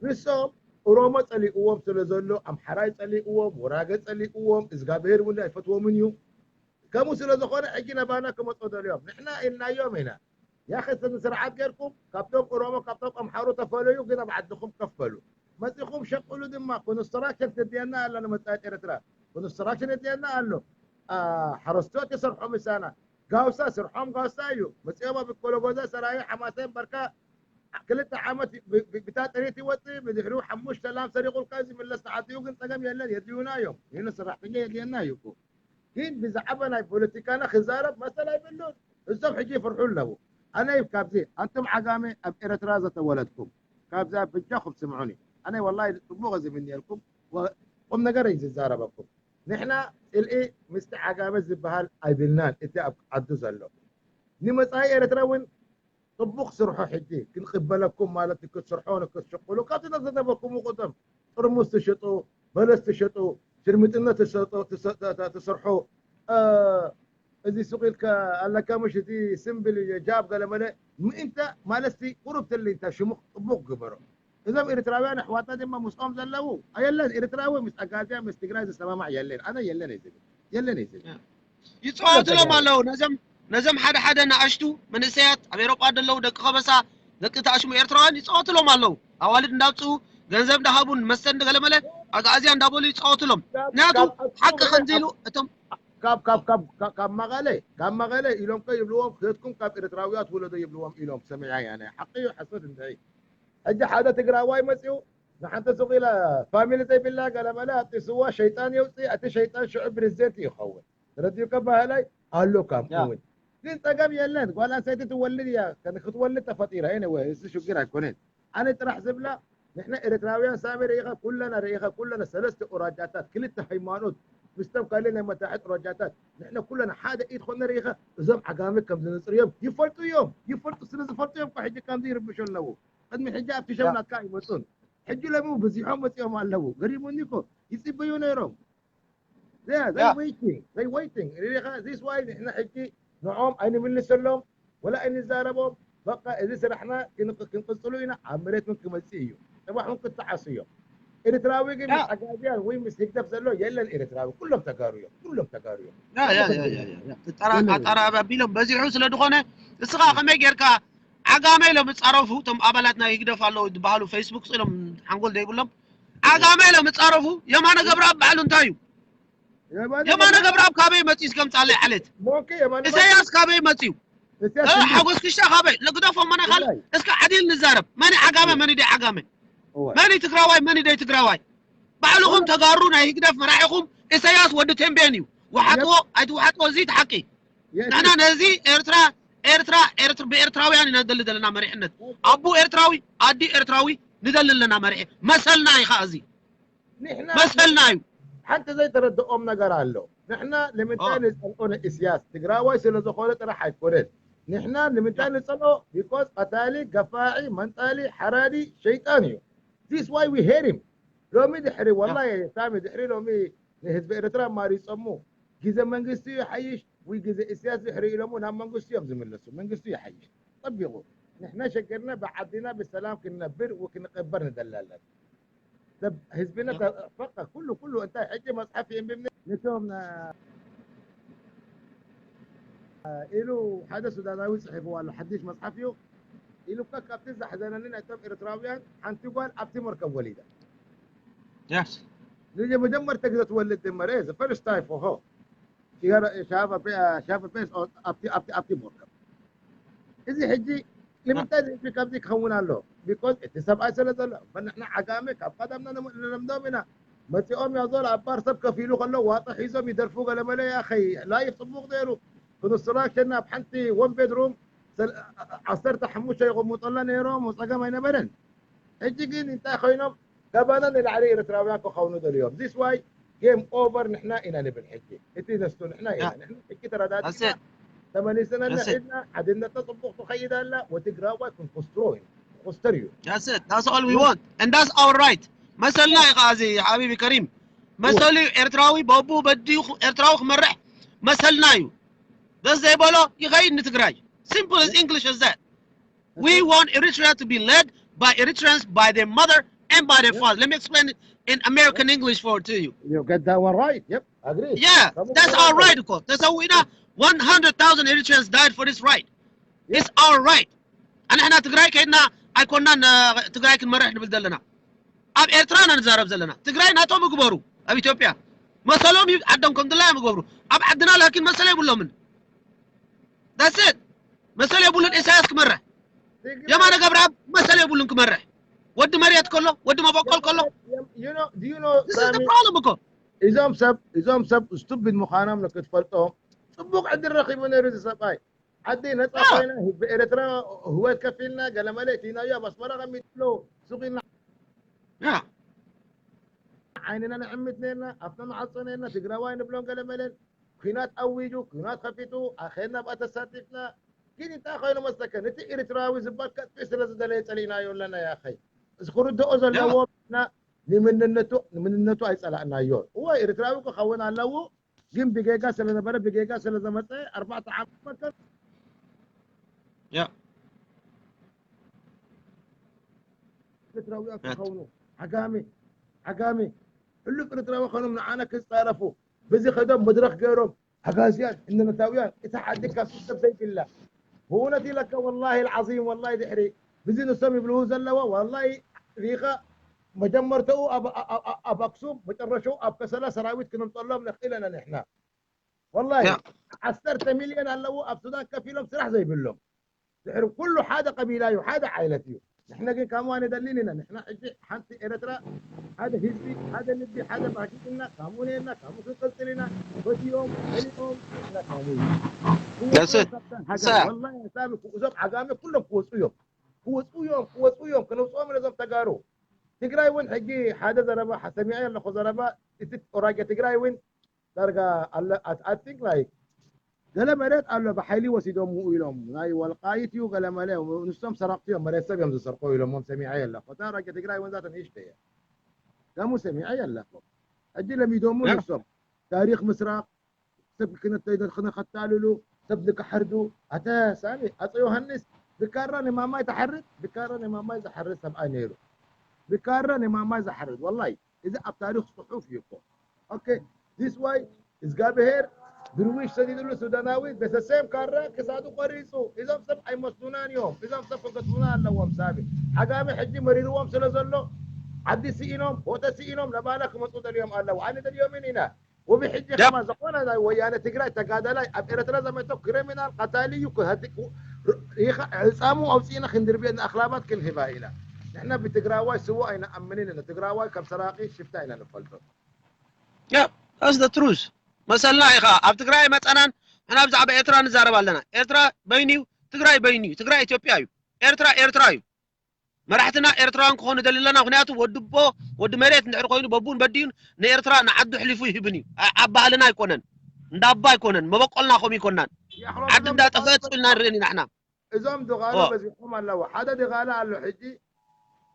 ንሶም ኦሮሞ ፀሊእዎም ስለ ዘሎ፣ ኣምሓራይ ፀሊእዎም፣ ወራገ ፀሊእዎም፣ እዝጋብሄር እውን ኣይፈትዎምን እዩ። ከምኡ ስለ ዝኾነ ሕጂ ነባና ክመፁ ደልዮም። ንሕና ኢልናዮም ኢና። ያኸ ስነ ስርዓት ጌርኩም ካብቶም ኦሮሞ፣ ካብቶም ኣምሓሩ ተፈለዩ፣ ግን ኣብ ዓድኹም ከፈሉ። መፂኹም ሸቅሉ ድማ። ኮንስትራክሽን ትድልየና ኣላ ንመፃኢት ኤርትራ። ኮንስትራክሽን የድልየና ኣሎ። አ፣ ሓረስቶት ይሰርሑ ምሳና። ጋውሳ ስርሖም ጋውሳ እዩ። መፂኦም ኣብ ኮለጎዛ፣ ሰራየ፣ ሓማሴን፣ በርካ ክልተ ዓመት ብ-፣ ብ-፣ ብታ ጥሪት ይወፅእ፣ ብድሕሪኡ ሓሙሽተ ላም ሰሪቑልካ እዩ ዝምለስ ንዓዲኡ። ግን ፀገም የለን፣ የድልዩና እዮም። ይህን ሰራሕተኛ የድልየና እዩ እኮ። ግን ብዛዕባ ናይ ፖለቲካና ክዛረብ መሰል ኣይብሉን። እሶም ሕጂ ይፍርሑ ኣለዉ። ኣነ ካብዚ፣ ኣንቱም ዓጋመ ኣብ ኤርትራ ዘተወለድኩም፣ ካብዛ በጃኹም ስምዑኒ። ኣነ ወላሂ ጽቡቕ ዝምንየልኩም፣ ወ-፣ ቁም ነገር እዩ ዝዛረበኩም። ንሕና ጽልኢ ምስቲ ዓጋመ ዝበሃል ኣይብልናን፣ እቲ ኣብ ዓዱ ዘሎ። ንመጻኢ ኤርትራ እውን ጽቡቕ ስርሖ ሕጂ ክንቕበለኩም ማለት እዩ፣ ክትስርሖ ንክትሽቅሉ። ካብቲ ዘነበኩም ቅድም ጥርሙዝ ትሽጡ፣ በለስ ትሽጡ፣ ሽርምጥነት ትሸጡ፣ ትሰ-፣ ተ-፣ ተ-፣ ትሰርሑ፣ እ፣ እዚ ሱቕ ኢልካ ኣለካ ምሽ፣ እዚ ስምብል እዩ፣ ጃብ ገለመለ፣ ምእንተ ማለትሲ ቁሩብ ትልኢንታ ሽሙ ጽቡቕ ግበሮ። እዞም ኤርትራውያን ኣሕዋትና ድማ ምስኦም ዘለዉ፣ ኣየለን ኤርትራዊ ምስ ኣጋዚያ ምስ ትግራይ ዝሰማማዕ የለን። ኣነ የለን እየ ዝብል። የለን እየ ዝብል። ይጻወቱሎም ኣለዉ። ነዞም፣ ነዞም ሓደ ሓደ ንኣሽቱ መንእሰያት ኣብ ኤውሮጳ ዘለዉ ደቂ ከበሳ፣ ደቂ ተኣሽሙ ኤርትራውያን ይጻወቱሎም ኣለዉ። ኣዋልድ እንዳውጽኡ፣ ገንዘብ እንዳሃቡ፣ ንመስተ እንደገለመለ፣ ኣግኣዝያ እንዳበሉ ይጻወቱሎም። ምክንያቱ ካብ፣ ካብ ሓቂ ኣሽሙ ከምዚ ኢሉ እቶም ካብ፣ ካብ፣ ካብ፣ ካብ፣ ካብ መቐለ፣ ካብ መቐለ ኢሎም ከ ይብልዎም፣ ከድኩም ካብ ኤርትራውያት ውለዶ ይብልዎም ኢሎም ሰሚዐ እየ ኣነ። ሓቂ እዩ ሓሶት እንታይ? ሕጂ ሓደ ትግራዋይ መጺኡ ንሓንቲ ሱቕ ኢላ ፋሚሊ ዘይብላ ገለመለ ኣጢስዋ፣ ሸይጣን የውፅእ፣ እቲ ሸይጣን ሽዑ ፕሬዚደንት ይኸውን። ተረዲኡካ ባህላይ ኣሎ። ከምኡ እውን ግን ጸገም የለን። ጓል ኣንስተይቲ ትወልድ እያ፣ ከን-፣ ክትወልድ ተፈጢራ። ኤኒወይ፣ እዚ ሽግር ኣይኮነን። ኣነ ጥራሕ ዝብላ፣ ንሕና ኤርትራውያን ሳሚ ርኢኻ፣ ኩለና ርኢኻ፣ ኩለና ሰለስተ ኦራጃታት፣ ክልተ ሃይማኖት፣ ምስቶም ካልእ ናይ መታሕት ኦራጃታት፣ ንሕና ኩለና ሓደ ኢድ ኾነ ርኢኻ፣ እዞም ዓጋመ ከም ዝነጽርዮም ይፈልጡ እዮም። ይፈልጡ፣ ስለ ዝፈልጡ እዮም እኮ ሕጂ ከምዚ ይርብሹ ኣለዉ። ቅድሚ ሕጂ ኣብቲ ሸው ናትካ ኣይመጹን። ሕጂ ሎሚ እውን በዚሖም መጺኦም ኣለዉ። ገሪሙኒ እኮ፣ ይጽበዩ ነይሮም። Yeah, they waiting, they waiting። ሪኢኻ፣ this why ንሕና ሕጂ ንዖም ኣይንምልሰሎም፣ ወላ ኣይንዛረቦም። በቃ፣ እዚ ስራሕና ክን-፣ ክንቅጽሉ ኢና። ኣብ መሬት እውን ክመጽእ እዩ። ጽባሕ እውን ክተዓሱ እዮም። ኤርትራዊ ግን ምስ ኣጋዚያን ወይ ምስ ህግደፍ ዘሎ የለን ኤርትራዊ። ኩሎም ተጋሩ እዮም። ኩሎም ተጋሩ እዮም። ያ፣ ያ፣ ያ፣ ያ፣ ያ። ኣጠራ-፣ ኣጠራባቢሎም በዚሑ ስለ ዝኾነ፣ እስኻ ከመይ ጌርካ ዓጋመ ኢሎም ዝጻረፉ፣ እቶም ኣባላት ናይ ህግደፍ ኣለዉ ዝበሃሉ፣ ፌስቡክ ስኢሎም ሓንጎል ዘይብሎም፣ ዓጋመ ኢሎም ዝጻረፉ፣ የማነ ገብረኣብ በዓሉ እንታይ እዩ? የማነ የማነ ገብረኣብ ካበይ መጽዩ እስከ ምጻለይ ዓሌት? ሞኬ፣ የማነ ኢሳያስ ካበይ መጽዩ? ኢሳያስ እ፣ እንዲ-፣ ሓጎስ ክሻ ካበይ? ለግደፎ መነ ካል-፣ እዋይ። እስከ ዓዲል ንዛረብ። መን ዓጋመ፣ እዋይ። መን ደይ ዓጋመ? እዋይ። መን ትግራዋይ፣ መን ደይ ትግራዋይ? ባዕልኹም ተጋሩ ናይ ህግደፍ መራሒኹም ኢሳያስ ወዲ ቴምቤን እዩ። ወሓጥዎ የብ-፣ ኣይትወሓጥዎ፣ እዚ እቲ ሓቂ። የብ-፣ ንሕና ነዚ ኤርትራ፣ ኤርትራ፣ ኤርትራ፣ ብኤርትራውያን ኢና ንደሊ ዘለና መሪሕነት። ኣቦ ኤርትራዊ፣ ኣዲ ኤርትራዊ ንደሊ ኣለና መሪሒ። መሰልና እዩ ኸዓ እዚ። ንሕና መሰልና እዩ። ሓንቲ ዘይተረድኦም ነገር ኣሎ። ንሕና ንምንታይ ኦ። ንጸልኦ ንእስያስ? ትግራዋይ ስለ ዝኾነ ጥራሕ ኣይኮነን። ንሕና ንምንታይ ንጸልኦ? ቢኮዝ ቀታሊ፣ ገፋዒ፣ መንጣሊ፣ ሓራዲ፣ ሸይጣን እዩ። This why we hate him። ሎሚ ድሕሪ፣ ወላሂ ሳሚ፣ ድሕሪ ሎሚ ንህዝቢ ኤርትራ ማሪጾሙ፣ ግዜ መንግስቲ ይሓይሽ ወይ ግዜ እስያስ ድሕሪ ኢሎሙ ናብ መንግስቲ እዮም ዝምለሱ። መንግስቲ ይሓይሽ። ጠቢቑ። ንሕና ሸገርና ብዓድና ብሰላም ክንነብር ወክንቐበር ንደሊ ኣለና። ሰብ ህዝብና ያ። ተ-፣ በቃ ኩሉ፣ ኩሉ እንታይ ሕጂ መጽሓፍ የንብብ ነ-፣ ነቶም ና-፣ ኢሉ ሓደ ሱዳናዊ ጽሒፍዎ ኣሎ። ሓድሽ መጽሓፍ እዩ። ኢሉ እኮ ካብቲ ዘሕዘነኒ ናይቶም ኤርትራውያን ሓንቲ ጓል ኣብቲ መርከብ ወሊዳ። Yes። ንመጀመርታ ግዜ ትወልድ ድማ፣ the first time for her። She had a, she have a, she have a baby ኣብቲ፣ ኣብቲ፣ ኣብቲ መርከብ። እዚ ሕጂ ንምንታይ እዚ ካብዚ ክኸውን ኣሎ? Because እቲ ሰብኣይ ስለ ዘሎ። እምበር ንሕና ዓጋመ ካብ ቀደምና ንለምዶም ኢና። መጺኦም ያዞል ኣባር ሰብ ከፊሉ ከሎ ዋጣ ሒዞም ይደርፉ ገለ መለ። ያኸይ ላይፍ ጽቡቕ ነይሩ። ኮንስትራክሽን ኣብ ሓንቲ ወን ቤድሩም ዓሰርተ ሓሙሽተ ይቕምጡላ ነይሮም፣ ጸገም ኣይነበረን። ሕጂ ግን እንታይ ኮይኖም? ገባና ንላዕሊ ኤርትራውያን ክኸውኑ ደልዮም። This why game over ንሕና ኢና ንብል ሕጂ። እቲ ነሱ ንሕና ኢና። ንሕና ሕጂ ተረዳዲና ተመሊስና ንሕና ሓድነትና ጽቡቕ ትኸይድ ኣላ። ወትግራዋይ ክንኮስትሮ ኢና። ክኮስተር እዩ። That's it. That's all we want. And that's our right. መሰልና እዩ ከዓ እዚ ሓቢቢ ከሪም። መሰሉ እዩ ኤርትራዊ በቡ በዲዩ ኤርትራዊ ክመርሕ መሰልና እዩ። ደስ ዘይበሎ ይኸይድ ንትግራይ። Simple as English as that. We want Eritrea to be led by Eritreans, by their mother and by their father. Let me explain it in American English for to you. You get that one right. Yep, agree. Yeah, that's our right እኮ። ተሰዊና one hundred thousand Eritreans died for this right. It's our right. ኣንሕና ትግራይ ከይድና ኣይኮናን ትግራይ ክንመርሕ ንብል ዘለና። ኣብ ኤርትራ ኢና ንዛረብ ዘለና። ትግራይ ናቶም ይግበሩ ኣብ ኢትዮጵያ መሰሎም እዩ። ዓዶም ከም ድላዮም ይገብሩ። ኣብ ዓድና ላኪን መሰል የብሎምን። That's it. መሰል የብሉን ኢሳያስ ክመርሕ። የማነ ገብረኣብ መሰል የብሉን ክመርሕ። ወዲ መሬት ከሎ፣ ወዲ መበቆል ከሎ። You know, do you know, This is the problem እኮ። እዞም ሰብ እዞም ሰብ ስቱፒድ ምዃኖም ንክትፈልጦም ጽቡቕ ዕድል ረኺቡ ነይሩ እዚ ሰብኣይ። ዓዲ ነጻ ኮይና ህዝቢ ኤርትራ ህወት ከፊልና ገለመለ እቲናዮ ኣብ ኣስመራ ቀሚጥሎ ሱቕ ኢልና ዓይንና ንዕምት ነርና፣ ኣፍና ንዓጾ ነርና፣ ትግራዋይ ንብሎም ገለመለን። ኲናት ኣዊጁ፣ ኲናት ከፊቱ፣ ኣኼና ብኣ ተሳቲፍና። ግን እንታይ ኮይኑ መስለከ? ነቲ ኤርትራዊ ዝበል ከጥፍእ ስለ ዝደለየ ጸሊእናዮ ኣለና። ያኸይ እዚ ክርድኦ ዘለዎ ንምንነቱ ኣይጸላእናዮን። እወ ኤርትራዊ ክኸውን ኣለዎ፣ ግን ብጌጋ ስለነበረ ብጌጋ ስለዘመጸ ኣርባዕተ ዓመት መከር ኤርትራውያን ክኸውን ዓጋመ ዓጋመ ሕሉፍ ኤርትራዊ ኮይኖም ንዓና ክጻረፉ በዚ ከይዶም መድረኽ ገይሮም ኣጋዝያን እነነታውያን እታ ዓዲ ካብ ስሰብ ዘይብላ ብእውነት ኢለካ ወላሂ العظيم ወላሂ ድሕሪ ብዚ ንሶም ይብልዎ ዘለዎ ወላሂ ሪኻ መጀመርተኡ ኣብ ኣክሱም መጨረሻው ኣብ ከሰላ ሰራዊት ክነምፀሎም ነኽእል ኢና ንሕና ወላሂ ዓሰርተ ሚልዮን ኣለዉ ኣብ ሱዳን ከፊሎም ስራሕ ዘይብሎም ድሕሪ ኩሉ ሓደ ቀቢላ እዩ ሓደ ዓይነት እዩ ንሕና ግን ካምኡ ኣይንደልን ኢና ንሕና ሕጂ ሓንቲ ኤርትራ ሓደ ህዝቢ ሓደ ልቢ ሓደ ባህጊ እና ካምኡ ነርና ካምኡ ክንቅፅል ኢና ፈትዮም ፈሊኦም እና ካምኡ እዩ ወላሂ ሳሚ እዞም ዓጋመ ኩሎም ክወፁ እዮም ክወፁ እዮም ክወፁ እዮም ክነውፅኦም ነዞም ተጋሩ ትግራይ እውን ሕጂ ሓደ ዘረባ ሰሚዐ ኣለኹ ዘረባ እቲ ኦራጌ ትግራይ እውን ዳርጋ ኣለ I think like ገለ መሬት ኣሎ ብሓይሊ ወሲዶምኡ ኢሎም ናይ ወልቃይት እዩ ገለ መለ ንሶም ሰረቕቲ እዮም መሬት ሰብ እዮም ዝሰርቆ ኢሎሞም ሰሚዐ ኣለኹ እታ ኦራጌ ትግራይ እውን ዛተ ንእሽተ እየ ከምኡ ሰሚዐ ኣለኹ ሕጂ ለሚዶሙ ንሶም ታሪኽ ምስራቕ ሰብ ክነተይደርኽነ ከታልሉ ሰብ ንክሐርዱ ኣተ ሳሚ ኣፀ ዮሃንስ ብካራ ንማማይ ተሐርድ ብካራ ንማማይ ዝሐርድ ሰብኣይ ነይሩ ብካራ ንማማይ ዝሐርድ ወላይ እዚ ኣብ ታሪክ ፅሑፍ እዩ እኮ okay this way እግዚኣብሔር ድርዊሽ ሰዲድሉ ሱዳናዊ በሰሴም ካራ ክሳዱ ቆሪፁ እዞም ሰብ ኣይመስሉናን እዮም እዞም ሰብ ክገጥሙና ኣለዎም ሳሚ ዓጋሚ ሕጂ መሪርዎም ስለ ዘሎ ዓዲ ስኢኖም ቦታ ስኢኖም ነባና ክመፁ ደልዮም ኣለዉ ኣነ ደልዮምን ኢና ውቢ ሕጂ ከማ ዝኾነ ናይ ወያነ ትግራይ ተጋዳላይ ኣብ ኤርትራ ዘመቶ ክሪሚናል ቀታሊ እዩ ክህድግ ይኸ ዕፃሙ ኣውፂእና ክንድርብየና ኣኽላባት ክንህባ ኢና ንሕና ብትግራዋይ ስዋ ኣይንኣምንን ኢና ትግራዋይ ከም ሰራቂ ሽፍታ ኢና ንፈልጦ Yeah, that's the truth. መሰልና ኢኻ ኣብ ትግራይ መፀናን ሕና ብዛዕባ ኤርትራ ንዛረብ ኣለና ኤርትራ በይኑ እዩ ትግራይ በይኑ እዩ ትግራይ ኢትዮጵያ እዩ ኤርትራ ኤርትራ እዩ መራሕትና ኤርትራውያን ክኾኑ ደሊ ኣለና ምክንያቱ ወዲ ቦ ወዲ መሬት እንድሕር ኮይኑ በቡን በዲዩን ንኤርትራ ንዓዱ ኣሕሊፉ ይህብን እዩ ኣብ ባህልና ኣይኮነን እንዳ ኣባ ኣይኮነን መበቆልና ከም ይኮናን ዓዲ እንዳጠፈአት ስኢልና ንርእን ኢና ሕና እዞም ድቓሎ በዚሖም ኣለዉ ሓደ ድቓላ ኣሎ ሕጂ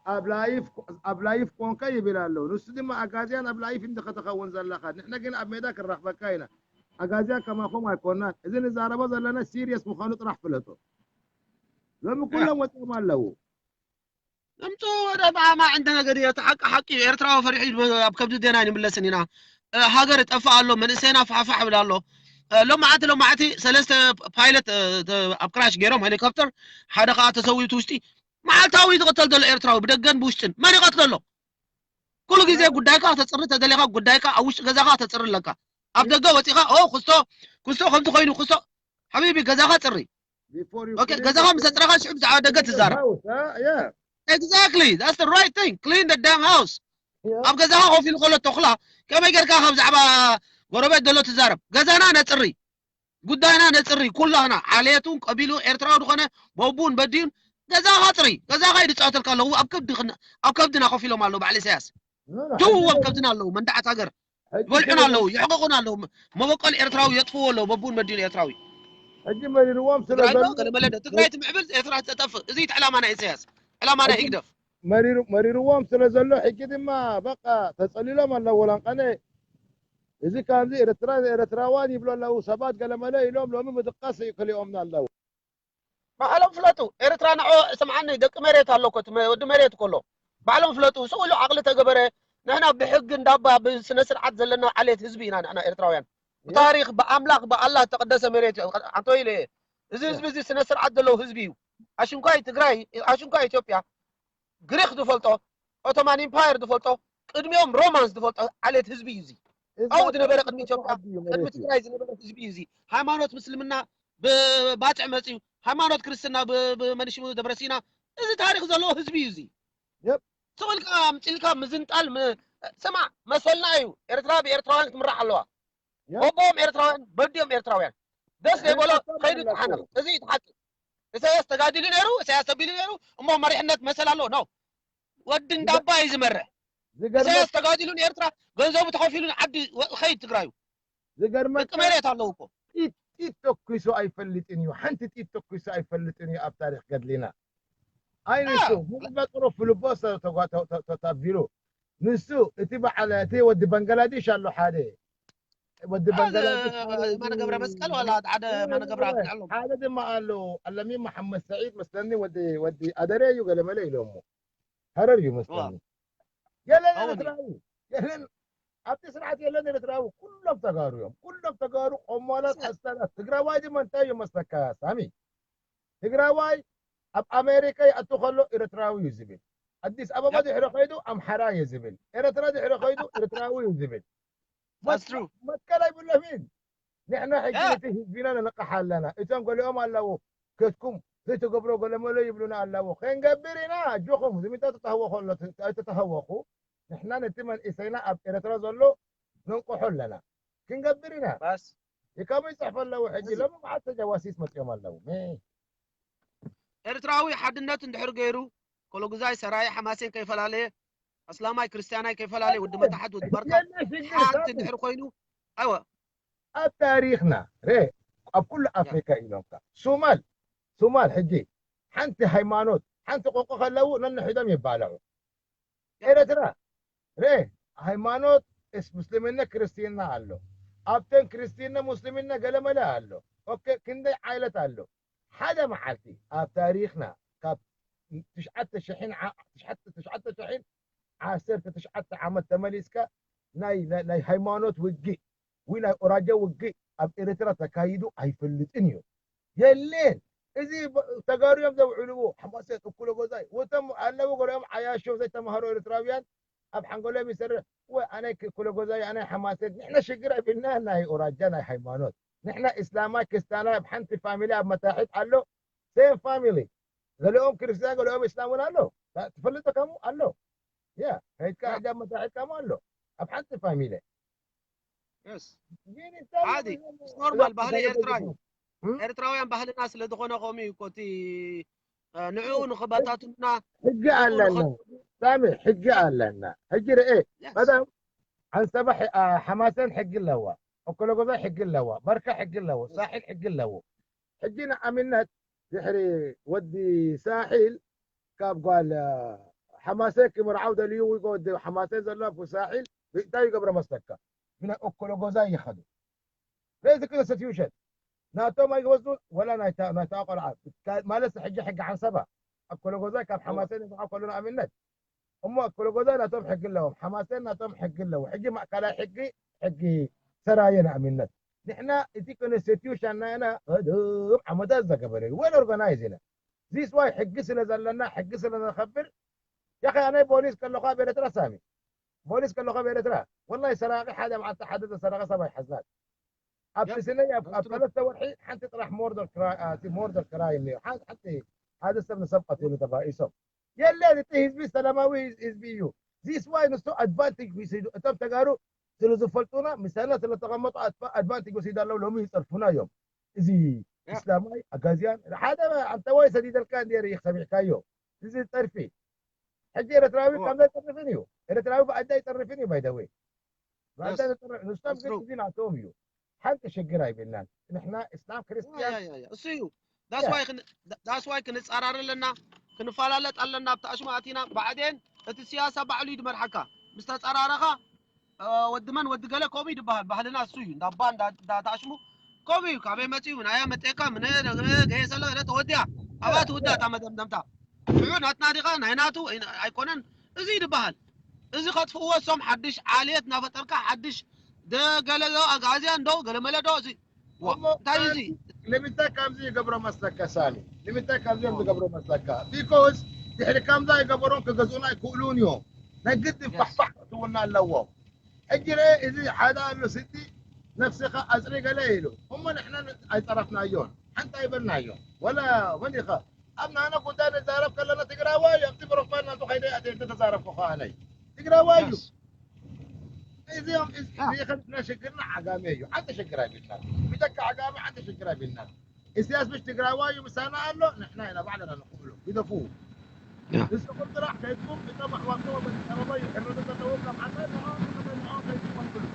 ኣብ ላይፍ ኣብ ላይፍ ኮንከ ይብል ኣሎ ንሱ ድማ ኣጋዝያን ኣብ ላይፍ እንዲ ከተኸውን ዘለኻ ንሕና ግን ኣብ ሜዳ ክንረኽበካ ኢና ኣጋዝያን ከማኹም ኣይኮናን እዚ ንዛረቦ ዘለና ሲሪየስ ምዃኑ ጥራሕ ፍለጦ ሎሚ ኩሎም ወፂኦም ኣለዉ እምጡ ወደ ማማ እንተ ነገር እቲ ሓቂ ሓቂ እዩ ኤርትራዊ ፈሪሑ ኣብ ከብዲ ዴና ይንምለስን ኢና ሃገር ጠፋ ኣሎ መንእሰይና ፋሕፋሕ ብላ ኣሎ ሎማዓቲ ሎማዓቲ ሰለስተ ፓይለት ኣብ ክራሽ ገይሮም ሄሊኮፕተር ሓደ ከዓ ተሰዊቱ ውሽጢ መዓልታዊ ዝቕተል ዘሎ ኤርትራዊ ብደገን ብውሽጥን መን ይቐትሎ ኣሎ ኩሉ ግዜ ጉዳይካ ተፅሪ ተደሊኻ ጉዳይካ ኣብ ውሽጢ ገዛኻ ተፅሪ ኣለካ ኣብ ደገ ወፂኻ ኦ ክስቶ ክስቶ ከምዚ ኮይኑ ክስቶ ሓቢቢ ገዛኻ ፅሪ okay፣ ገዛኻ ምስ ኣጽረኻ ሽዑ ብዛዕባ ደገ ትዛረብ። Exactly, that's the right thing, clean the damn house። ኣብ ገዛኻ ኮፍ ኢሉ ከሎ ተኹላ ከመይ ጌርካ ካብ ዛዕባ ጎረቤት ዘሎ ትዛረብ? ገዛና ነጽሪ፣ ጉዳይና ነጽሪ። ኩላህና ዓሌቱን ቀቢሉ ኤርትራዊ ዝኾነ በቡን በዲዩን ገዛኻ ኣጽሪ። ገዛኻ እዩ ዝጻወተልካ ኣለዉ። ኣብ ከብዲ ኣብ ከብድና ኮፍ ኢሎም ኣለዉ በዓል ኢሳያስ። ትውዎም ከብድና ኣለዉ መንዳዓት ሃገር ይበልዑን ኣለዉ፣ ይሕቅቁን ኣለዉ። መበቆል ኤርትራዊ የጥፍዎ ኣለዉ፣ በቡን መዲኑ ኤርትራዊ። ሕጂ መሪርዎም ስለ ትግራይ ዘሎ ገለመለ ዶ? ትግራይ ትምዕብል፣ ኤርትራ ትጠፍእ። እዚ እቲ ዕላማ ናይ ኢሳያስ፣ ዕላማ ናይ ህግደፍ። መሪርዎም ስለ ዘሎ ሕጂ ድማ በቃ ተጸሊሎም ኣለዉ። ወላንቀነ እዚ ከምዚ ኤርትራ ኤርትራዋን ይብሉ ኣለዉ ሰባት ገለመለ ኢሎም ሎሚ ምድቃስ ይክልኦምና ኣለዉ። ባዕሎም ፍለጡ። ኤርትራ ንዖ ስምዓኒ፣ ደቂ መሬት ኣሎ እኮ፣ እቲ መ- ወዲ መሬት እኮ ኣሎ። ባዕሎም ፍለጡ። ስቕ ኢሉ ዓቕሊ ተገበረ። ንሕና ብሕጊ እንዳባ ብስነ ስርዓት ዘለና ዓሌት ህዝቢ ኢና ንሕና ኤርትራውያን። ብታሪኽ ብኣምላኽ ብኣላህ ዝተቐደሰ መሬት እዩ። ኣንቶ ኢለ እየ። እዚ ህዝቢ እዚ ስነ ስርዓት ዘለዎ ህዝቢ እዩ። ኣሽንኳይ ትግራይ፣ ኣሽንኳይ ኢትዮጵያ፣ ግሪክ ዝፈልጦ፣ ኦቶማን ኢምፓየር ዝፈልጦ፣ ቅድሚኦም ሮማንስ ዝፈልጦ ዓሌት ህዝቢ እዩ እዚ። ኣብኡ ዝነበረ ቅድሚ ኢትዮጵያ ቅድሚ ትግራይ ዝነበረ ህዝቢ እዩ እዚ። ሃይማኖት ምስልምና ብባፅዕ መፅዩ፣ ሃይማኖት ክርስትና ብመንሽሙ ደብረሲና፣ እዚ ታሪክ ዘለዎ ህዝቢ እዩ እዚ። ስቕ ኢልካ ኣምፂልካ ምዝንጣል ስማዕ መሰልና እዩ። ኤርትራ ብኤርትራውያን ክትምራሕ ኣለዋ። በቦኦም ኤርትራውያን በዲኦም ኤርትራውያን ደስ ዘይበሎ ከይዱ ይጠሓነቕ። እዚ እዩ ሓቂ። ኢሳያስ ተጋዲሉ ነይሩ፣ ኢሳያስ ተቢሉ ነይሩ እሞ መሪሕነት መሰል ኣለዎ ነው። ወዲ እንዳባ እዩ ዝመርሕ። ኢሳያስ ተጋዲሉ ንኤርትራ ገንዘቡ ተኸፊሉ ንዓዲ ኸይድ ትግራዩ። ዝገርመካ መሬት ኣለዉ እኮ። ጢት ተኩሱ ኣይፈልጥን እዩ። ሓንቲ ጢት ተኩሱ ኣይፈልጥን እዩ ኣብ ታሪክ ገድሊና። ኣይ ንሱ ብመጥሮ ፍልቦ ተቢሉ ንሱ እቲ በዓል እቲ ወዲ ባንጋላዴሽ ኣሎ ሓደ ወዲ ባንጋላዴሽ ማነ ገብረ መስቀል ዋላ ሓደ ማነ ገብረ ኣድሪ ኣሎ ሓደ ድማ ኣሎ ኣለሚ መሐመድ ሰዒድ መስለኒ ወዲ ወዲ ኣደሬ እዩ ገለመለ ኢሎሞ ሃረር እዩ መስለኒ የለን ኤርትራዊ የለን ኣብቲ ስርዓት የለን ኤርትራዊ ኩሎም ተጋሩ እዮም ኩሎም ተጋሩ ቆሞላት ሓስታላት ትግራዋይ ድማ እንታይ እዩ መስለካ ሳሚ ትግራዋይ ኣብ ኣሜሪካ ይኣቱ ከሎ ኤርትራዊ እዩ ዝብል ኣዲስ ኣበባ ድሕሪ ከይዱ ኣምሓራ እየ ዝብል ኤርትራ ድሕሪ ከይዱ ኤርትራዊ እዩ ዝብል መትከል ኣይብሎምን ንሕና ሕጂ ነቲ ህዝቢና ነንቕሕ ኣለና እቶም ገሊኦም ኣለዉ ከድኩም ዘይትገብሮ ገለመሎ ይብሉና ኣለዉ ክንገብር ኢና ኣጆኹም ዝሚታ ተተህወኹ ኣሎ ኣይተተህወኹ ንሕና ነቲ መንእሰይና ኣብ ኤርትራ ዘሎ ነንቅሖ ኣለና ክንገብር ኢና ይከሙ ይፅሕፉ ኣለዉ ሕጂ ሎሚ መዓልቲ ጀዋሲስ መፅኦም ኣለዉ ኤርትራዊ ሓድነት እንድሕር ገይሩ ኮሎጉዛይ ሰራየ ሓማሴን ከይፈላለየ ኣስላማይ ክርስትያናይ ከይፈላለየ ወዲ መታሕት ወዲ ባርካ ሓንቲ እንድሕር ኮይኑ ኣይወ ኣብ ታሪኽና ረ ኣብ ኩሉ ኣፍሪካ ኢሎምካ ሶማል ሶማል ሕጂ ሓንቲ ሃይማኖት ሓንቲ ቋንቋ ከለዉ ነንሕዶም ይባልዑ ኤረትራ ረ ሃይማኖት እስ ምስልምና ክርስትና ኣሎ ኣብተን ክርስትና ሙስልምና ገለመለ ኣሎ ኦኬ ክንደይ ዓይነት ኣሎ ሓደ መዓልቲ ኣብ ታሪኽና ካብ ትሽዓተ ሽሕን ዓ- ትሽዓተ ትሽዓተ ሽሕን ዓሰርተ ትሽዓተ ዓመት ተመሊስካ ናይ ናይ- ናይ ሃይማኖት ውግእ ወይ ናይ ኦራጃ ውግእ ኣብ ኤረትራ ተካይዱ ኣይፈልጥን እዩ የለን እዚ ተጋሩ እዮም ዘውዕልዎ ሓማሴን እኩለ ጎዛይ ወቶም ኣለዉ ገሊኦም ዓያሾ ዘይተማሃሩ ኤርትራውያን ኣብ ሓንጎሎም ይሰርሕ ወይ ኣነ እኩለ ጎዛይ ኣነ ሓማሴን ንሕና ሽግር ኣቢልና ናይ ኦራጃ ናይ ሃይማኖት ንሕና እስላማይ ክስታናይ ኣብ ሓንቲ ፋሚሊ ኣብ መታሒት ኣሎ ሴም ፋሚሊ ገሊኦም ክርስትያን ገሊኦም እስላም እውን ኣሎ ትፈልጦ ከምኡ ኣሎ ያ ከይድካ ሕጂ ኣብ መታሒት ከምኡ ኣሎ ኣብ ሓንቲ ፋሚሊ ዓዲ ኖርማል ባህሊ ኤርትራ እዩ ኤርትራውያን ባህልና ስለ ዝኾነ ከምኡ እዩ ኮቲ ንዕኡ ንኽበታትኑና ሕጊ ኣለና ሳሚ ሕጊ ኣለና ሕጂ ርኤ መዳም ዓንሰባ ሓማሰን ሕጊ ኣለዋ ኦኮሎጎዛ ሕጊ ኣለዋ በርካ ሕጊ ኣለዎ ሳሒል ሕጊ ኣለዎ ሕጂ ንኣብነት ድሕሪ ወዲ ሳሒል ካብ ጓል ሓማሰ ክምርዓው ደልዩ ወይ ወዲ ሓማሰ ዘሎ ሳሒል እንታይ ይገብሮ መስለካ ብናይ ኦኮሎጎዛ ይኸዱ ለዚ ክነሰት ይውሸጥ ናቶም ኣይወስዱን ወላ ናይታ ናይታ ቆልዓ ማለት ሕጂ ሕጊ ሓንሰባ ኣብ ኮለጎዛይ ካብ ሓማሴን ይስዓ ከሎ ንኣብነት እሞ ኣብ ኮለጎዛይ ናቶም ሕጊ ኣለዎም ሓማሴን ናቶም ሕጊ ኣለዎ ሕጂ ማእከላይ ሕጊ ሕጊ ሰራየ ንኣብነት ንሕና እቲ ኮንስቲቱሽን ናይና ቅድም ዓመታት ዘገበረ እዩ ወል ኦርጋናይዝ ኢለ ዚስ ዋይ ሕጊ ስለ ዘለና ሕጊ ስለ ነኸብር ያኸ ኣነ ፖሊስ ከለኹ ኣብ ኤረትራ ሳሚ ፖሊስ ከለኹ ኣብ ኤረትራ ወላሂ ሰራቂ ሓደ መዓልቲ ሓደ ዘሰረቀ ሰብ ኣይሓዝናን ኣብቲ ስነይ ኣብ ኣብ ሰለስተ ወርሒ ሓንቲ ጥራሕ ሞርደር ክራይ፣ ኣቲ ሞርደር ክራይ እኒኦ። ሓ-፣ ሓንቲ ሓደ ሰብ ንሰብ ቀቲሉ ተባኢሶም። የለን፣ እቲ ህዝቢ ሰላማዊ ህዝ-፣ ህዝቢ እዩ። ዚስ ዋይ ንሱ ኣድቫንቴጅ ወሲዱ፣ እቶም ተጋሩ ስለ ዝፈልጡና፣ ምሳና ስለ ተቐመጡ ኣድቫ-፣ ኣድቫንቴጅ ወሲዱ ኣለዉ፣ ሎሚ ይጸርፉና እዮም። እዚ እስላማይ ኣጋዚያን ሓደ ኣንተዋይ ሰዲደልካ እንዴ ርኢኽ ሰሚዕካዮ። እዚ ጸርፊ። ሕጂ ኤርትራዊ እዋ። ከምዛ ይጸርፍን እዩ። ኤርትራዊ ብኣዳ ይጸርፍን እዩ፣ ባይ ዘ ወይ። ብኣዳ Yes. ይጸርፍ፣ ንሶም That's ግን true. እዚ ናቶም እዩ። ሓንቲ ሽግር ኣይብልናን። ንሕና እስላም ክርስትያን Yeah, yeah, yeah. እሱ እዩ። That's Yeah. why ክን-፣ that's why ክንጻራር ኣለና፣ ክንፈላለጥ ኣለና፣ ኣብቲ ኣሽማ ኣቲና። ብዓዴን እቲ ሲያሳ ባዕሉ እዩ ድመርሓካ። ምስ ተጻራረኻ፣ እ፣ ወዲ መን፣ ወዲ ገለ ከምኡ እዩ ድበሃል። ባህልና እሱ እዩ። እንዳ ኣባ፣ እንዳ፣ እንዳ ተኣሽሙ ከምኡ እዩ። ካበይ መጺኡ፣ ናያ መጤካ፣ ምነ፣ ገየ ሰለ፣ ገለ ተወዲያ። ኣብኣ ትውዳእ እታ መደምደምታ። ሽዑ ናትና ዲኻ፣ ናይ ናቱ፣ ኣይኮነን። እዚ እዩ ድበሃል። እዚ ከጥፍእዎ እሶም ሓድሽ ዓልየት እናፈጠርካ፣ ሓድሽ ደ-፣ ገለ ዶ፣ ኣግኣዝያን ዶ፣ ገለ መለ ዶ፣ እዚ ዋ፣ እሞ እንታይ እዩ እዚ? ንምንታይ ከምዚ ይገብሮ መስለካ ሳሚ? ንምንታይ ከምዚ እዮም ዝገብሮ መስለካ? ቢኮዝ ድሕሪ ከምዛ ይገበሮም ክገዝኡና ኣይክእሉን እዮም። ናይ ግድን ፋሕፋሕ ክትውና ኣለዎም። ሕጂ ርአ፣ እዚ ሓደ ኣሎ ስዲ ነፍስኻ ኣጽሪ ገለ ኢሉ። እሞ ንሕና ኣይጸረፍናዮን፣ ሓንቲ ኣይበልናዮን። ወላ መን ኢኻ? ኣብ ናህና ጉዳይ ንዛረብ ከለና ትግራዋይ እዩ። ኣብቲ ፕሮፋይል ናቱ ከይደ ኣተ እንተ ተዛረብኩ ከኣነይ ትግራዋይ እዩ። Yes. እዚኦም እዚ Yeah. እዚ ከንትና ሽግርና ዓጋመ እዩ። ሓንቲ ሽግር ኣይብልናን። ብጀካ ዓጋመ ሓንቲ ሽግር ኣይብልናን። ኢሳያስ ምሽ ትግራዋይ እዩ ምሳና ኣሎ፣ ንሕና ኢና ባዕልና ንኽእሎ። ግደፉ። Yeah. ንስኹም ጥራሕ ከይድኩም እቶም ኣሕዋትኩም ኣብ ኣዲስ ኣበባ ይሕረዱ ዘለዉ ካብ ዓሳይ ንዕኦም ንዕኦም ከይድኩም ኣትብሉ።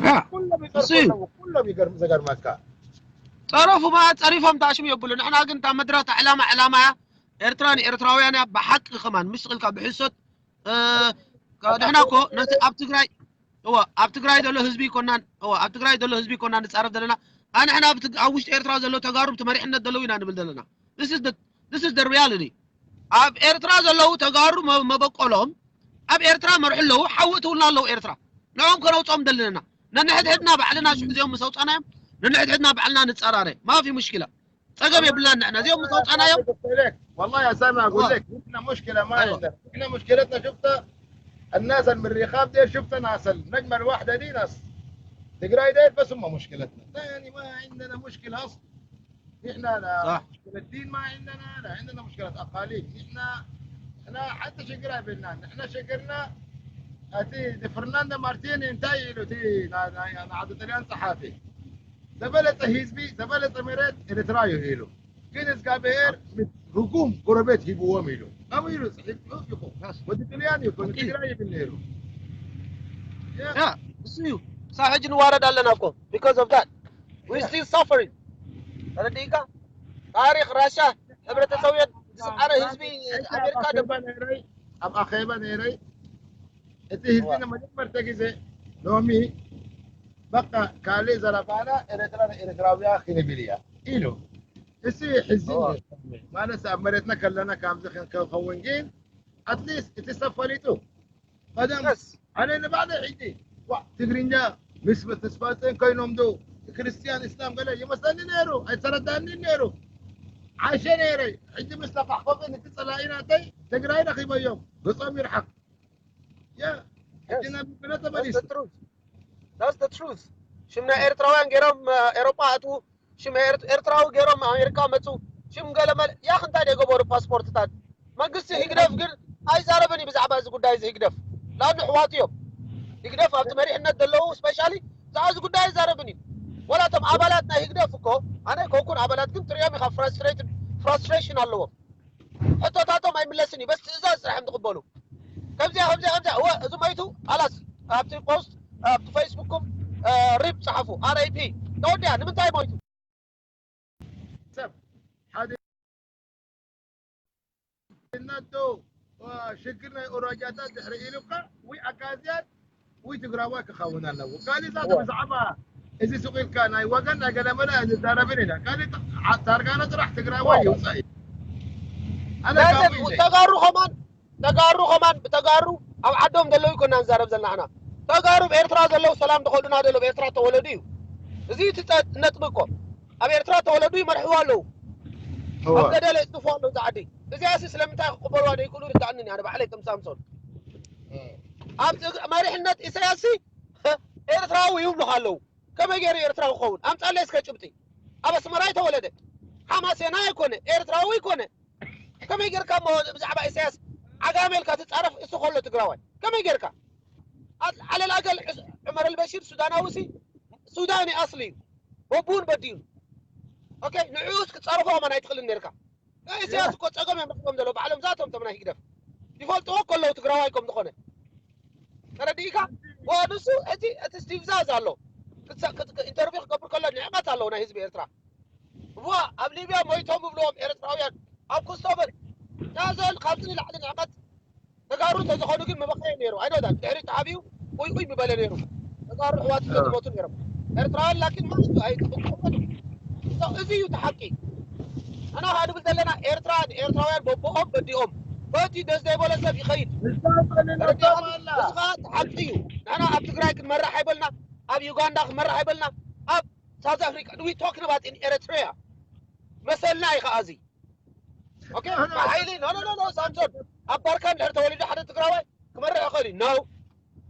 Yeah. ኩሎም ይጸርፉ እሱ እዩ። ኣለዉ። ኩሎም ይገርም-፣ ዘገርመካ። ጸረፉ ማለት ጸሪፎም ታሽሙ የብሉ። ንሕና ግን እታ መድረኽ እታ ዕላማ ዕላማ እያ። ኤርትራ ንኤርትራውያን እያ። ብሓቂ ከማን ምስ ኢልካ ብሕሶት፣ እ፣ ከ-፣ ንሕና እኮ ነቲ ኣብ ትግራይ፣ እወ፣ ኣብ ትግራይ ዘሎ ህዝቢ ይኮናን፣ እወ፣ ኣብ ትግራይ ዘሎ ህዝቢ ይኮናን ንጻረፍ ዘለና። ኣንሕና ኣብ ትግ-፣ ኣብ ውሽጢ ኤርትራ ዘሎ ተጋሩ እቲ መሪሕነት ዘለዉ ኢና ንብል ዘለና። This is the፣ this is the reality። ኣብ ኤርትራ ዘለዉ ተጋሩ መ-፣ መበቆሎም ኣብ ኤርትራ መርሑ ኣለዉ፣ ሓዊ እትውልና ኣለዉ ኤርትራ። ንዕኦም ከነውጽኦም ደለና። ነንሕድሕድና ባዕልና ሽዑ እዚኦም ምስ ኣውጻናዮም፣ ነንሕድሕድና ባዕልና ንጸራረ። ማፊ ሙሽኪላ። ጸገም የብልናን ንሕና። እዚኦም ምስ ኣውጻናዮም ወላሂ ያ ሳሚ፣ أقول لك، نحن مشكلة ما عندنا. نحن مشكلتنا، شفت الناس المريخاب دي، شفت ناس النجمة الواحدة دي، ناس تقراي ديل بس هم مشكلتنا. ثاني ما عندنا مشكلة أصلًا. نحن لا صح. مشكلة دين ما عندنا، لا عندنا مشكلة أقاليم. نحن، نحن حتى شقراي بيننا، نحن شقرنا أتي دي فرناندو مارتيني انتهي له تي، نا-، نا-، نا-، عدد الآن صحافي. زبالة حزبي، زبالة ميريت، إريترايو هيلو. ግን እግዚኣብሔር ህጉም ጎረቤት ሂብዎም ኢሉ። ኣብኡ ኢሉ ጽሒፉ ጽሑፍ ይኹን። Yes. ወዲ ጥልያን ይኹን፣ ወዲ ትግራይ ይብል ነይሩ። Yeah. Yeah, እሱ እዩ። ክሳብ ሕጂ ንዋረድ ኣለና እኮ። Because of that. We still suffering. ተረዲእካ? ታሪኽ ራሻ፣ ሕብረተሰብ ዝሰዓረ ህዝቢ ኣሜሪካ ኣብ ኣኼባ ነይረይ፣ ኣብ ኣኼባ ነይረይ፣ እቲ ህዝቢ ንመጀመርታ ግዜ ሎሚ በቃ ካልእ ዘረባና ኤርትራ ንኤርትራውያ ክንብል እያ ኢሉ። እሱ ሕዝን ማለት ኣብ መሬትና ከለና ከምዚ ክንከውን ግን ኣትሊስት እቲ ሰብ ፈሊጡ ቀደም ኣነ ንባዕለይ ሕጂ ዋ ትግርኛ ምስ ተስፋጽዮን ኮይኖም ዶ ክርስትያን እስላም ገለ ይመስለኒ ነይሩ ኣይተረዳኒ ነይሩ። ዓሸ ነይረ ሕጂ ምስ ተፋሕፈፈ ነቲ ጸላኢ ናተይ ትግራይ ረኺበዮም ገጾም ይርሓቕ። ያ ሕጂ ናብ ብለ ተመሊሱ። That's the truth. ሽም ናይ ኤርትራውያን ገይሮም ኤሮጳ ኣትዉ። ሽም ኤርትራዊ ገይሮም ኣሜሪካ መፁ። ሽም ገለመለ ያኽ እንታይ ደገበሩ ፓስፖርትታት መንግስቲ ህግደፍ ግን ኣይዛረብን እዩ ብዛዕባ እዚ ጉዳይ እዚ ህግደፍ። ላኑ ኣሕዋቱ እዮም ህግደፍ ኣብቲ መሪሕነት ዘለዉ ስፔሻሊ ብዛዕባ እዚ ጉዳይ ኣይዛረብን እዩ። ወላ እቶም ኣባላት ናይ ህግደፍ እኮ ኣነ ኮኩን ኣባላት ግን ትሪኦም ኢኻ ፍራስትሬሽን ኣለዎም። ሕቶታቶም ኣይምለስን እዩ በስ ትእዛዝ ስራሕ እንትቕበሉ ከምዚያ ከምዚያ ከምዚያ እወ እዚ ሞይቱ ኣላስ ኣብቲ ፖስት ኣብቲ ፌስቡክኩም ሪፕ ፀሓፉ። ኣር ኣይ ፒ ተወዲያ ንምንታይ ሞይቱ? ሰብ ሓደ ነዶ ሽግር ናይ ኦሮጃታት ድሕሪ ኢሉካ ወይ ኣጋዝያን ወይ ትግራዋይ ክኸውን ኣለዎ። ካልእ ዛተ ብዛዕባ እዚ ሱቕ ኢልካ ናይ ወገን ናይ ገለመለ ንዛረብን ኢና። ካልእ ታርጋና ጥራሕ ትግራዋይ ይውፃእ እዩ። ኣነ ካብኡ ኢለ ተጋሩ ከማን ተጋሩ ከማን ብተጋሩ ኣብ ዓዶም ዘለዉ ይኮና ንዛረብ ዘለና ንሕና። ተጋሩ ኣብ ኤርትራ ዘለዉ ሰላም ተኸሉና ዘለዉ ኣብ ኤርትራ ተወለዱ እዩ። እዚ እቲ ነጥቢ እኮ ኣብ ኤርትራ ተወለዱ ይመርሕዋ ኣለዉ። ኣብ ገደለ ይጥፉ ኣለዉ እዚ ዓዲ። እዚኣሲ ስለምንታይ ክቕበልዋ ዘይክእሉ ርዳእኒ ኣነ ባዕለይ ከም ሳምሶን። ኣብ መሪሕነት ኢሳያስሲ ኤርትራዊ ይብሉኻ ኣለዉ። ከመይ ገይሩ ኤርትራዊ ክኸውን? ኣምጻለይ እስከ ጭብጢ። ኣብ ኣስመራ ኣይተወለደ፣ ሓማሴናይ ኣይኮነ፣ ኤርትራዊ ኣይኮነ። ከመይ ጌርካ እሞ ብዛዕባ ኢሳያስ ዓጋመ ኢልካ ትጻረፍ? እሱ ከሎ ትግራዋይ ከመይ ጌርካ? ዓል- ዓለል ኣገል ዕስ- ዑመር ኣልበሺር ሱዳናዊ ሲ ሱዳኒ ኣስሊ እዩ። በቡን በዲኑ። ኦኬ፣ ንዕኡስ ክትጻረፎ ከማን ኣይትኽእልን ኔርካ። ናይ ኢሳያስ እኮ ጸገም እዮም ረኺቦም ዘለዉ ባዕሎም ዛቶም እቶም ናይ ህግደፍ። ይፈልጥዎ ከለዉ ትግራዋይ ከም ዝኾነ። ተረዲእካ? ወንሱ እቲ እቲ ስቲቭ ዛዝ ኣሎ። ክትሰ- ክት- ኢንተርቪው ክገብር ከሎ ንዕቀት ኣለዎ ናይ ህዝቢ ኤርትራ። እዋ ኣብ ሊብያ ሞይቶም ይብልዎም ኤርትራውያን ኣብ ኩስቶበር ዛዞን ካብዚ ንላዕሊ ንዕቀት ተጋሩ እንተዝኾኑ ግን ምበኸየ ነይሩ። ኣይኖ ዳት ድሕሪ ተዓብዩ ኡይ ኡይ ምበለ ነይሩ። ተጋሩ ኣሕዋት ዝሞቱ ነይሮም። ኤርትራውያን ላኪን ማለት ኣይጥቕቁምን። እዚ እዩ እቲ ሓቂ። ኣና ኸዓ ንብል ዘለና ኤርትራ ንኤርትራውያን በቦኦም በዲኦም በቲ ደስ ዘይበሎ ሰብ ይኸይድ። ንስኻ እቲ ሓቂ እዩ። ንሕና ኣብ ትግራይ ክንመርሕ ኣይበልና፣ ኣብ ዩጋንዳ ክንመርሕ ኣይበልና፣ ኣብ ሳውዝ ኣፍሪካ we talking about in Eritrea መሰልና እዩ ኸዓ እዚ። ኦኬ፣ ብሓይሊ ኖ ኖ ኖ ኖ ሳምሶን ኣብ ባርካ እንድሕር ተወሊዱ ሓደ ትግራዋይ ክመርሕ ይኽእል እዩ። No,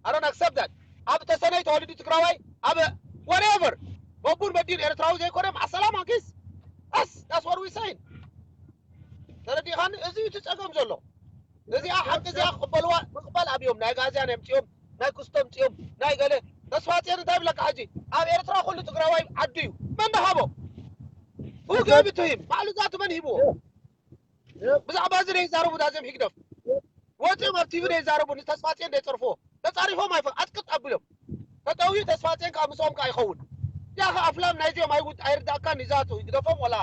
I don't accept that። ኣብ ተሰነይ ተወሊዱ ትግራዋይ ኣብ whatever በቡን በዲን ኤርትራዊ ዘይኮነ ማዕሰላማ ኪስ ኣስ that's what we saying። ተረዲኻኒ? እዚ እዩ እቲ ጸገም ዘሎ። እዚኣ ሓቂ እዚኣ ክቕበልዋ ምቕባል ኣብዮም ናይ ጋዝያን የምፅኦም ናይ ክስቶ ምፅኦም ናይ ገለ ተስፋፅዮን እንታይ ብለካ ሕጂ ኣብ ኤርትራ ኩሉ ትግራዋይ ዓዱ እዩ። መን ደሃቦ? Who gave it to him? ባዕሉ ዛቱ መን ሂብዎ? ብዛዕባ እዚ ደይዛረቡ ዳዚኦም ሂግደፍ ወፂኦም ኣብ ቲቪ ደይዛረቡ ንተስፋፅዮን ደይፀርፍዎ ተፃሪፎም ኣይፈ ኣጥቅጥ ኣቢሎም ተጠውዩ ተስፋፅዮን ከዓ ምስኦም ከዓ ይኸውን። ያኸ ኣፍላም ናይዚኦም ኣይውድ ኣይርዳእካን ይዛቱ ይግደፎም ወላ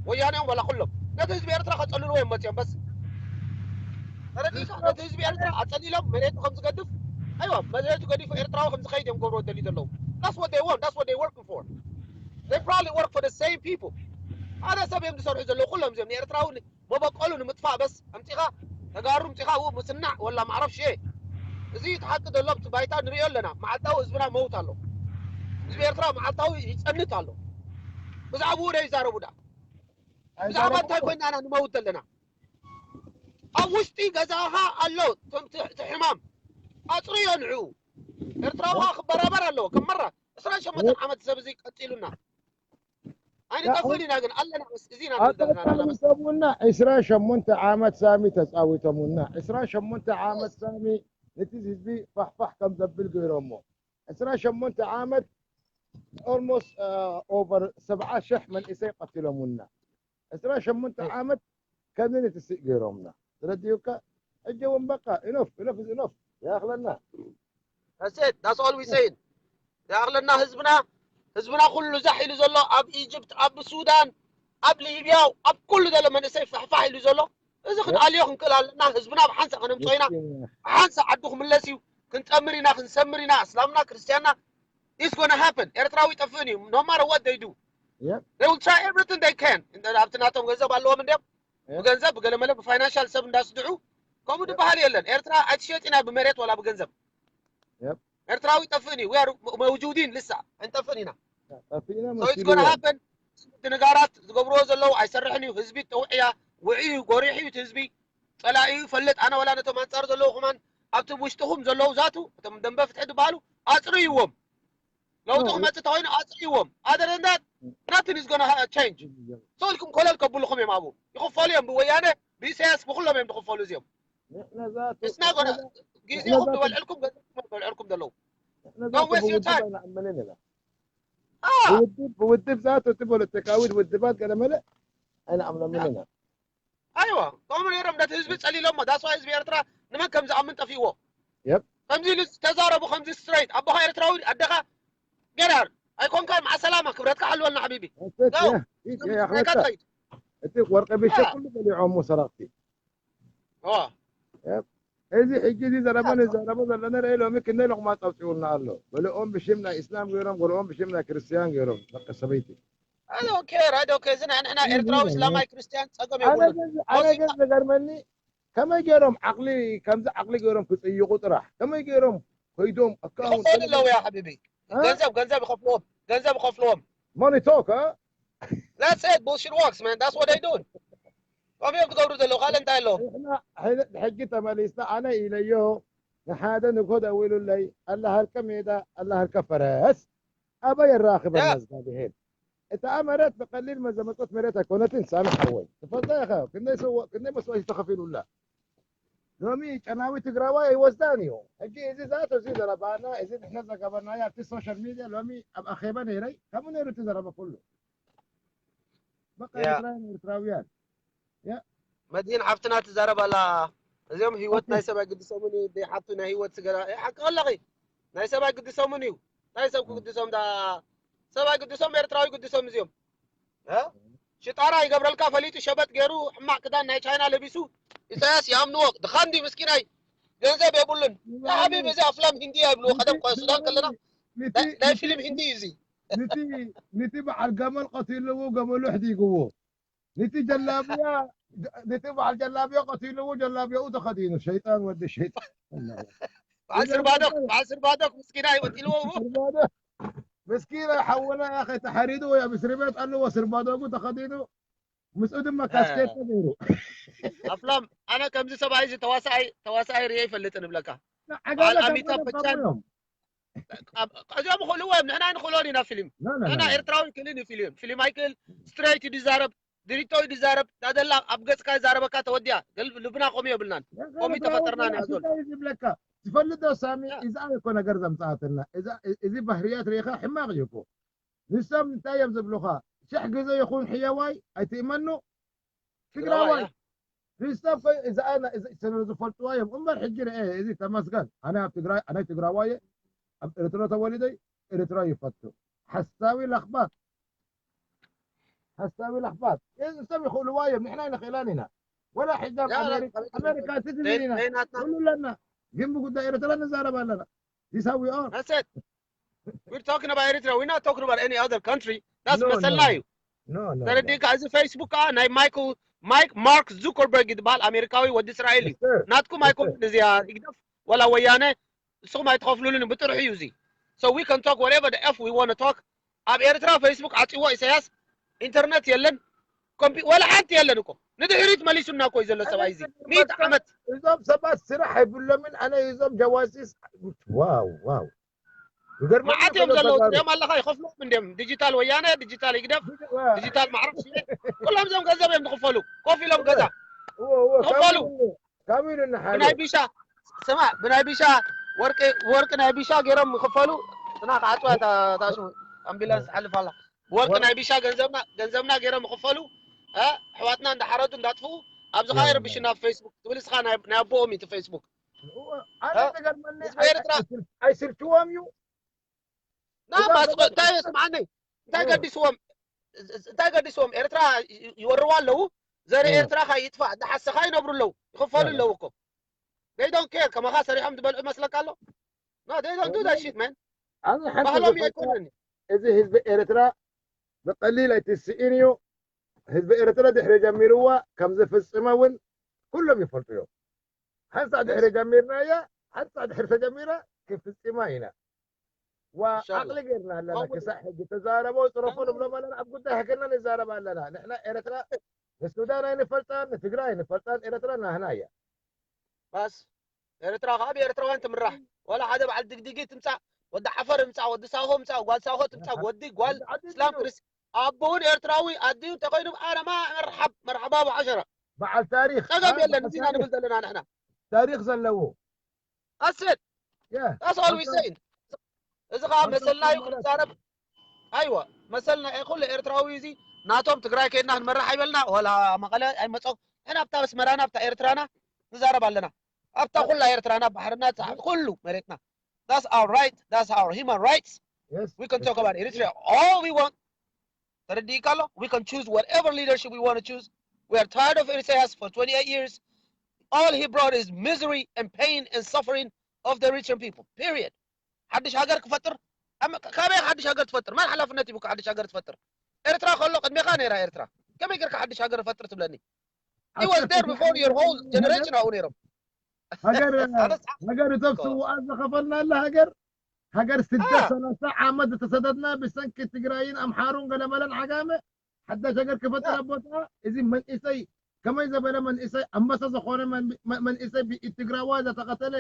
ወያኔኦም ወላ ኩሎም ነቲ ህዝቢ ኤርትራ ከፀልልዎ እዮም መፅኦም በስ ተረዲእካ ነቲ ህዝቢ ኤርትራ ኣፀሊሎም መሬቱ ከም ዝገድፍ ኣይዋ መሬቱ ገዲፉ ኤርትራዊ ከም ዝኸይድ እዮም ገብሮ ደልዩ ዘለዉ that's what they want that's what they working for they probably work for the same people ሓደ ሰብ እዮም ዝሰርሑ ዘለዉ ኩሎም እዚኦም ንኤርትራዊ መበቆሉ ንምጥፋእ በስ ኣምፂኻ ተጋሩ ኣምፂኻ ው ምስናዕ ወላ ማዕረፍ ሽየ እዚ እቲ ሓቂ ዘሎ ኣብቲ ባይታ ንሪኦ ኣለና መዓልታዊ ህዝብና መውት ኣሎ ህዝቢ ኤርትራ መዓልታዊ ይፀንት ኣሎ ብዛዕባኡ ዶ ይዛረቡ ዳ ብዛዕባ እንታይ ኮይና ኢና ንመውት ዘለና ኣብ ውሽጢ ገዛኻ ኣሎ እቲ ሕማም ኣፅርዮ ንዕኡ ኤርትራዊ ክበራበር ኣለዎ ከም መራ ዕስራን ሸሞንተን ዓመት ሰብ እዚ ቀፂሉና ኣይንጠፍእን ኢና ግን ኣለና በስ እዚ ኢና ንብል ዘለና ኣለና በስ ተጻዊቶሙና ዕስራ ሸሞንተ ዓመት ሳሚ ተጻዊቶሙና ዕስራ ሸሞንተ ዓመት ሳሚ ነቲ ህዝቢ ፋሕፋሕ ከም ዘብል ገይሮሞ ዕስራ ሸሞንተ ዓመት almost over ሰብዓ ሽሕ መንእሰይ ቀቲሎሙና ዕስራ ሸሞንተ ዓመት ከምዚ ነቲ ስእ ገይሮምና ተረዲኡካ ሕጂ እውን በቃ enough enough is enough ይኣኽለና That's it. That's all we saying. ይኣኽለና ህዝብና ህዝብና ኩሉ ዛሕ ኢሉ ዘሎ ኣብ ኢጅፕት ኣብ ሱዳን ኣብ ሊብያ ኣብ ኩሉ ዘሎ መንእሰይ ፋሕፋሕ ኢሉ ዘሎ እዚ ክንኣልዮ ክንክእል ኣለና ህዝብና ብሓንሳ ከነምፅኦ ኢና ብሓንሳ ዓዱ ክምለስ እዩ ክንጠምር ኢና ክንሰምር ኢና እስላምና ክርስትያንና is gonna happen ኤርትራዊ ይጠፍእን እዩ no matter what they do they will try everything they can ኣብቲ ናቶም ገንዘብ ኣለዎም እንዲም ብገንዘብ ብገለመለ ብፋይናንሻል ሰብ እንዳስድዑ ከምኡ ዝበሃል የለን ኤርትራ ኣይትሸጥ ኢና ብመሬት ወላ ብገንዘብ ኤርትራዊ ይጠፍእን እዩ we are موجودين لسه ኣይንጠፍእን ኢና so it's gonna happen ድንጋራት ዝገብርዎ ዘለዉ ኣይሰርሕን እዩ ህዝቢ ጠውዕያ ውዕዩ ጎሪሑ እዩ ህዝቢ ፀላኢኡ ይፈልጥ ኣነ ወላ ነቶም ኣንፃር ዘለዉ ከማን ኣብቲ ውሽጥኹም ዘለዉ ዛቱ እቶም ደንበ ፍትሒ ዝበሃሉ ኣፅርይዎም ለውጢ ክመፅእ ተኮይኑ ኣፅርይዎም other than that nothing is gonna change so ኢልኩም ኮለል ከብልኹም እዮም ኣብኡ ይኽፈሉ እዮም ብወያነ ብኢሳያስ ብኩሎም እዮም ዝኽፈሉ እዚኦም ንሕና ዛቱ ንሕና ዛቱ ግዜኹም ዝበልዕልኩም ገንዘብኩም ዝበልዕልኩም ዘለዉ ንሕና ዛቱ don't waste your ብውድብ time ኣይንኣምንን ኢና Ah! ብውድብ ብውድብ ዛቱ እቲ ፖለቲካዊት ውድባት ገለመለ ኣይንኣምኖምን ኢና ኣይዋ ከምኡ ነይሮም ነቲ ህዝቢ ፀሊሎሞ that's why ህዝቢ ኤርትራ ንመን ከም ዝኣምን ጠፊእዎ Yep. ከምዚ ኢሉ ተዛረቡ ከምዚ straight ኣቦኻ ኤርትራዊ ኣደኻ ገራር ኣይኮንካን መዓ ሰላማ ክብረትካ ሓልወልና ሓቢቢ That's it, yeah. Yeah, yeah, ናይካ yeah. ትኸይድ እቲ ወርቂ ብሸ Yeah. ኩሉ በሊዖሞ ሰረቕቲ ዋ እዚ ሕጂ እዚ ዘረባ ንዛረቦ ዘለና ርአ ሎሚ ክንደይ ሎቕማፅ ኣውፅኡልና ኣሎ ገለኦም ብሽም ናይ እስላም ገይሮም ገለኦም ብሽም ናይ ክርስትያን ገይሮም ደቂ ሰበይቲ I don't care I don't care እዚ ናይ ንሕና ኤርትራዊ እስላማይ ክርስትያን ፀገም ኣነ የብሉን ግን ኣነ ግን ዝገርመኒ ከመይ ገይሮም ዓቕሊ ከምዚ ዓቕሊ ገይሮም ክፅይቑ ጥራሕ ከመይ ገይሮም ከይዶም ኣካውንት ይኸፈሉ ኣለዉ ያ ሓቢቢ ገንዘብ ገንዘብ ይኸፍልዎም ገንዘብ ይኸፍልዎም ሞኒ ቶክ That's it bullshit works man that's what they doing ከምኦም ዝገብሩ ዘለዉ ካልእ እንታይ ኣለዎም ንሕና ሕጂ ተመሊስና ኣነ ኢለዮ ንሓደ ንግሆ ደዊሉለይ ኣላሃልከ ሜዳ ኣላሃልከ ፈረስ ኣበይ የራኽበና እግዚኣብሔር? እታ መሬት ብቐሊል መዘመጾት መሬት ኣይኮነትን። ሳሚ ሓወይ ትፈልጦ ኢኻ ክንደይ ሰው ክንደይ መስዋዕቲ ተኸፊሉላ። ሎሚ ጨናዊ ትግራዋይ ኣይወስዳን እዩ። ሕጂ እዚ ዛቶ እዚ ዘረባና እዚ ንሕና ዘገበናዮ ኣብቲ ሶሻል ሚድያ ሎሚ ኣብ ኣኼባ ነይረይ ከምኡ ነይሩ እቲ ዘረባ ኩሉ። በቃ ያ ኤርትራውያን ኤርትራውያን ያ መድህን ሓፍትና ትዛረብ ኣላ። እዚኦም ህይወት ናይ ሰብ ኣይግድሶምን እዩ። ደይ ሓቱ ናይ ህይወት ስገዳ ሓቂ ኣለኺ። ናይ ሰብ ኣይግድሶምን እዩ። ናይ ሰብ ክግድሶም ዳ ሰብ ኣይግድሶም ኤርትራዊ ግድሶም እዚኦም። እ? ሽጣራ ይገብረልካ ፈሊጡ ሸበጥ ገይሩ ሕማቅ ክዳን ናይ ቻይና ለቢሱ ኢሳያስ ይኣምንዎ። ድኻ እንዲ ምስኪናይ ገንዘብ የብሉን። ያ ሓቢብ እዚ ኣፍላም ሂንዲ ይብልዎ። ቀደም ቆ ሱዳን ከለና ናይ ናይ ፊልም ሂንዲ እዩ እዚ። ንቲ ንቲ በዓል ገመል ቀቲልዎ ገመሉ ኣሕዲግዎ ንቲ ጀላብያ ንቲ በዓል ጀላብያ ቀቲልዎ ጀላብያኡ ተኸዲኑ ሸይጣን ወዲ ሸይጣን በዓል ስርባዶክ በዓል ስርባዶክ ምስኪናይ ወጢልዎ። ስርባዶ- ምስኪን ሓውና ያኸ ተሓሪዱ ወይ ኣብ እስር ቤት ኣለዎ ስርባዶጉ ተኸዲኑ ምስኡ ድማ ካስኬት ተገይሩ ኣፍላም ኣነ ከምዚ ሰብኣይ እዚ ተዋሳኣይ ተዋሳኣይ ርየ ይፈልጥን እብለካ። ዓጋመ ኣሚታብ ተባለ በቻን እዮም እዚኦም ይኽእልዎ እዮም። ንሕና ንኽእሎን ኢና ፊልም። ና ና ና ንሕና ና ኤርትራዊ ክልን እዩ ፊልም። ፊልም ኣይክእል ስትሬት ይዛረብ ድሪቶ ይዛረብ ዳደላ ኣብ ገጽካ ይዛረበካ ተወዲያ። ገል- ልብና ኮሚ የብልናን። ኮሚ ተፈጠርና ንያ ዞል ዝብለካ ትፈልጥ ዶ ሳሚ ያ እዛ እኮ ነገር ዘምጻኣትና እዛ እዚ ባህርያት ርኢኻ ሕማቕ እዩ እኮ ንሶም እንታይ እዮም ዝብሉኻ ሽሕ ግዜ ይኹን ሕየዋይ ኣይትእመኑ ትግራዋይ ትግራዋይ ያ ንሶም እኮ እዛ እዛ ስለ ዝፈልጥዋ እዮም እምበር ሕጂ ርአ እዚ ተመስገን ኣነ ኣብ ትግራይ ኣነ ትግራዋይ ኣብ ኤርትራ ተወሊደ ኤርትራ ይፈቱ ሓሳዊ ለኽባጥ ሓሳዊ ለኽባጥ ንሶም ይኽእልዋ እዮም ንሕና ኣይንኽእላን ኢና ወላ ሕጃብ ያ ላ ኣሜሪካ ኣበይ ኣሜሪካ ትፈልጥ ሲቲዝን ኢና ናይ ናትና ኩሉ ኣለና ግን ብጉዳይ ኤርትራ ንዛረብ ኣለና this how we are That's it. We're talking about Eritrea. We're not talking about any other country. That's no no መሰልና no እዩ። no no no ተረዲእካ እዚ ፌስቡክ ከዓ ናይ ማይክል ማይክ ማርክ ዙከርበርግ ይትበሃል ኣሜሪካዊ ወዲ እስራኤል እዩ። Yes, sir. ናትኩም Yes, sir. ኣይኮንን እዚኣ ይግደፍ ወላ ወያነ ንስኹም ኣይትኸፍሉልን ብጥርሑ እዩ እዚ። So we can talk whatever the F we want to talk. ኣብ ኤርትራ ፌስቡክ ዓፂዎ ኢሳያስ ኢንተርነት የለን ኮምፒ ወላ ሓንቲ የለን እኮ ንድሕሪት መሊሱና እኮ እዩ ዘሎ ሰብኣይ እዚ ሚእቲ ዓመት እዞም ሰባት ስራሕ ኣይብሎምን ኣነ እዞም ጀዋሲስ ዋው ዋው ይገርመኒ መዓት እኮ እዮም እዞም ዘለዉ ተጋሩ ትሪኦም ኣለኻ ይኸፍሎም እንዲም ዲጂታል ወያነ ዲጂታል ይግደፍ ዋ- ዲጂታል ማዕረፍ ሽየ ኩሎም እዞም ገንዘብ እዮም ዝኽፈሉ ኮፍ ኢሎም እወ ገዛ እወ እወ ክፈሉ ካሚሉ ካሚሉ ንሓደ ብናይ ቢሻ ስማ ብናይ ቢሻ ወርቂ ወርቂ ናይ ቢሻ ገይሮም ይኽፈሉ እና ክዓፅዋ ታሽሙ ኣምቢላንስ ትሓልፍ ኣላ ወርቂ ወር- ናይ ቢሻ ገንዘብና ገንዘብና ገይሮም ይኽፈሉ እ፣ ኣሕዋትና እንዳሓረዱ እንዳጥፍኡ ኣብዚ ከዓ ያ- ይርብሽና ኣብ ፌስቡክ ትብል እስኻ ናይ ናይ ኣቦኦም እዩ እቲ ፌስቡክ እወ ኣነ እ? ዝገርመኒ ህዝቢ ኣይ- ኤርትራ ኣይስል- ኣይስልችዎም እዩ ና እዞም ማስቆ ተጋሩ እንታይ ስምዓኒ እንታይ እወ ገዲስዎም እንታይ ገዲስዎም ኤርትራ ይ- ይወርዋ ኣለዉ ዘርኢ እወ ኤርትራ ከ ይጥፋእ እንዳሓሰኻ ይነብሩ ኣለዉ ይኽፈሉ ያ- ኣለዉ እኮ they don't care ከማኻ ሰሪሖም ዝበልዑ መስለካ ኣሎ no they don't do that shit man ኣነ ሓንቲ ባህሎም እዩ ዝፈልጦ ኣይኮነን እዚ ህዝቢ ኤርትራ ብቐሊል ኣይትስኢን እዩ ህዝቢ ኤርትራ ድሕሪ ጀሚርዋ ከም ዝፍጽመ እውን ኩሎም ይፈልጡ እዮም ሓንሳዕ ድሕሪ ጀሚርናያ ሓንሳዕ ድሕሪ ተጀሚራ ክፍጽማ ኢና ዋ ኢንሻላህ ዓቕሊ ገይርና ኣለና ከምኡ ክሳዕ ሕጂ ተዛረቦ ፅረፎ ንብሎም ኣለና ኣብ ጉዳይ ሃገርና ንዛረብ ኣለና ንሕና ኤርትራ ንሱዳን ኣይንፈልጣን ንትግራይ ኣይንፈልጣን ኤርትራ ናህና እያ ባስ ኤርትራ ከዓ ብኤርትራውያን ትምራሕ ዋላ ሓደ በዓል ድግዲጊ ትምፃእ ወዲ ዓፈር ምፃእ ወዲ ሳሆ ምፃእ ጓል ሳሆ ትምፃእ ወዲ ጓል ወዲ ዓዲ እስላም ድዩ ክርስት ኣቦውን ኤርትራዊ ኣዲኡ እንተኮይኑ ኣረማ መርሓብ መርሓባ ብዓሸራ በዓል ታሪክ ፀገም አ፣ የለን በዓል እዚና ታሪክ ንብል ዘለና ንሕና ታሪክ ዘለዎ ኣስል የ That's all we ኣንተ saying እዚ ከዓ ኣንተ መሰልና እዩ ማለት ክንዛረብ ኣይዋ መሰልና እ ኩሉ ኤርትራዊ እዚ ናቶም ትግራይ ከይድና ክንመራሕ ኣይበልና ወላ መቐለ ኣይመፀው ሕና ኣብታ ኣስመራና ኣብታ ኤርትራና ንዛረብ ኣለና ኣብታ ኩላ ኤርትራና ባሕርና ፃ- ኩሉ መሬትና That's our right. That's our human rights. Yes. We can talk about Eritrea all we want. ተረዲእካ ኣሎ? We can choose whatever leadership we want to choose. We are tired of Eritreans for twenty-eight years. All he brought is misery and pain and suffering of the Eritrean people. Period. ሓድሽ ሃገር ክፈጥር ኣም- ካበይ ሓድሽ ሃገር ትፈጥር? መን ሓላፍነት ሂቡካ ሓድሽ ሃገር ትፈጥር? ኤርትራ ከሎ ቅድሜኻ ነይራ ኤርትራ። ከመይ ጌርካ ሓድሽ ሃገር ፈጥር ትብለኒ? He was there before your whole generation ኣብኡ ነይሮም። ሃገር ኣነስ ሃገር እቶም እኮ ስውኣት ዝኸፈልናላ ሃገር ሃገር ስደት አ ሰላሳ ዓመት ዝተሰደድና ብሰንኪ ትግራይን ኣምሓሩን ገለመለን ዓጋመ ሓዳሽ ሃገር ክፈጥር አ ኣብ ቦታ እዚ መንእሰይ ከመይ ዘበለ መንእሰይ ኣንበሳ ዝኾነ መን- መ- መንእሰይ ብኢድ ትግራዋይ ዘተቐተለ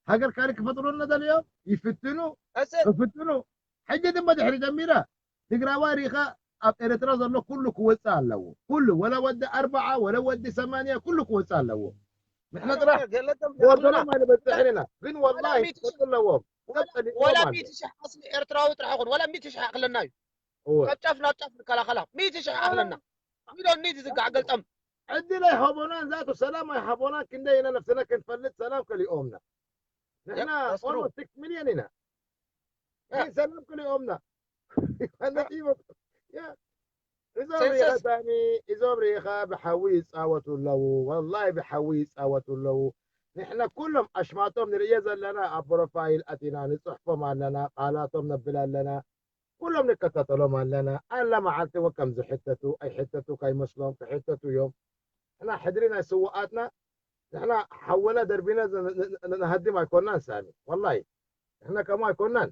ሃገር ካልእ ክፈጥሩልና ደልዮም ይፍትኑ that's it. ክፍትኑ ሕጂ ድማ ድሕሪ ጀሚራ ትግራዋይ ሪኻ ኣብ ኤርትራ ዘሎ ኩሉ ክወፅእ ኣለዎ። ኩሉ ወላ ወዲ ኣርባዓ ወላ ወዲ ሰማንያ ኩሉ ክወፅእ ኣለዎ። ንሕና ጥራሕ ወርደሎም ኣይንበፅሕን ኢና። ግን ወላሂ ክወፅእ ኣለዎም። ወላ ሚእቲ ሽሕ ኣስሊ ኤርትራዊ ጥራሕ ይኹን ወላ ሚእቲ ሽሕ ኣኽለና እዩ። ካብ ጫፍ ናብ ጫፍ ንከላኸላ ሚእቲ ሽሕ ኣኽለና። We don't need ዝጋዕ ገልጠም። ዕድል ኣይሃቦናን ዛቱ ሰላም ኣይሃቦናን። ክንደይ ኢና ነፍስና ክንፈልጥ ሰላም ከሊኦምና። ንሕና almost six million ኢና። ግን ሰላም ከሊኦምና። እዞም ሪኢኻ ሳሚ፣ እዞም ሪኢኻ ብሓዊ ይፃወቱ ኣለዉ። ወላሂ ብሓዊ ይፃወቱ ኣለዉ። ንሕና ኩሎም ኣሽማቶም ንርእዮ ዘለና ኣብ ፕሮፋይል ኣቲና ንፅሕፎም ኣለና፣ ቃላቶም ነብል ኣለና። ኩሎም ንከታተሎም ኣለና። ኣላ መዓልቲ እውን ከም ዝሕተቱ ኣይሕተቱ ከይመስሎም ክሕተቱ እዮም። ንሕና ሕድሪ ናይ ስውኣትና ንሕና ሓወና ደርቢና ንሃድም ኣይኮናን ሳሚ። ወላሂ ንሕና ከምኡ ኣይኮናን።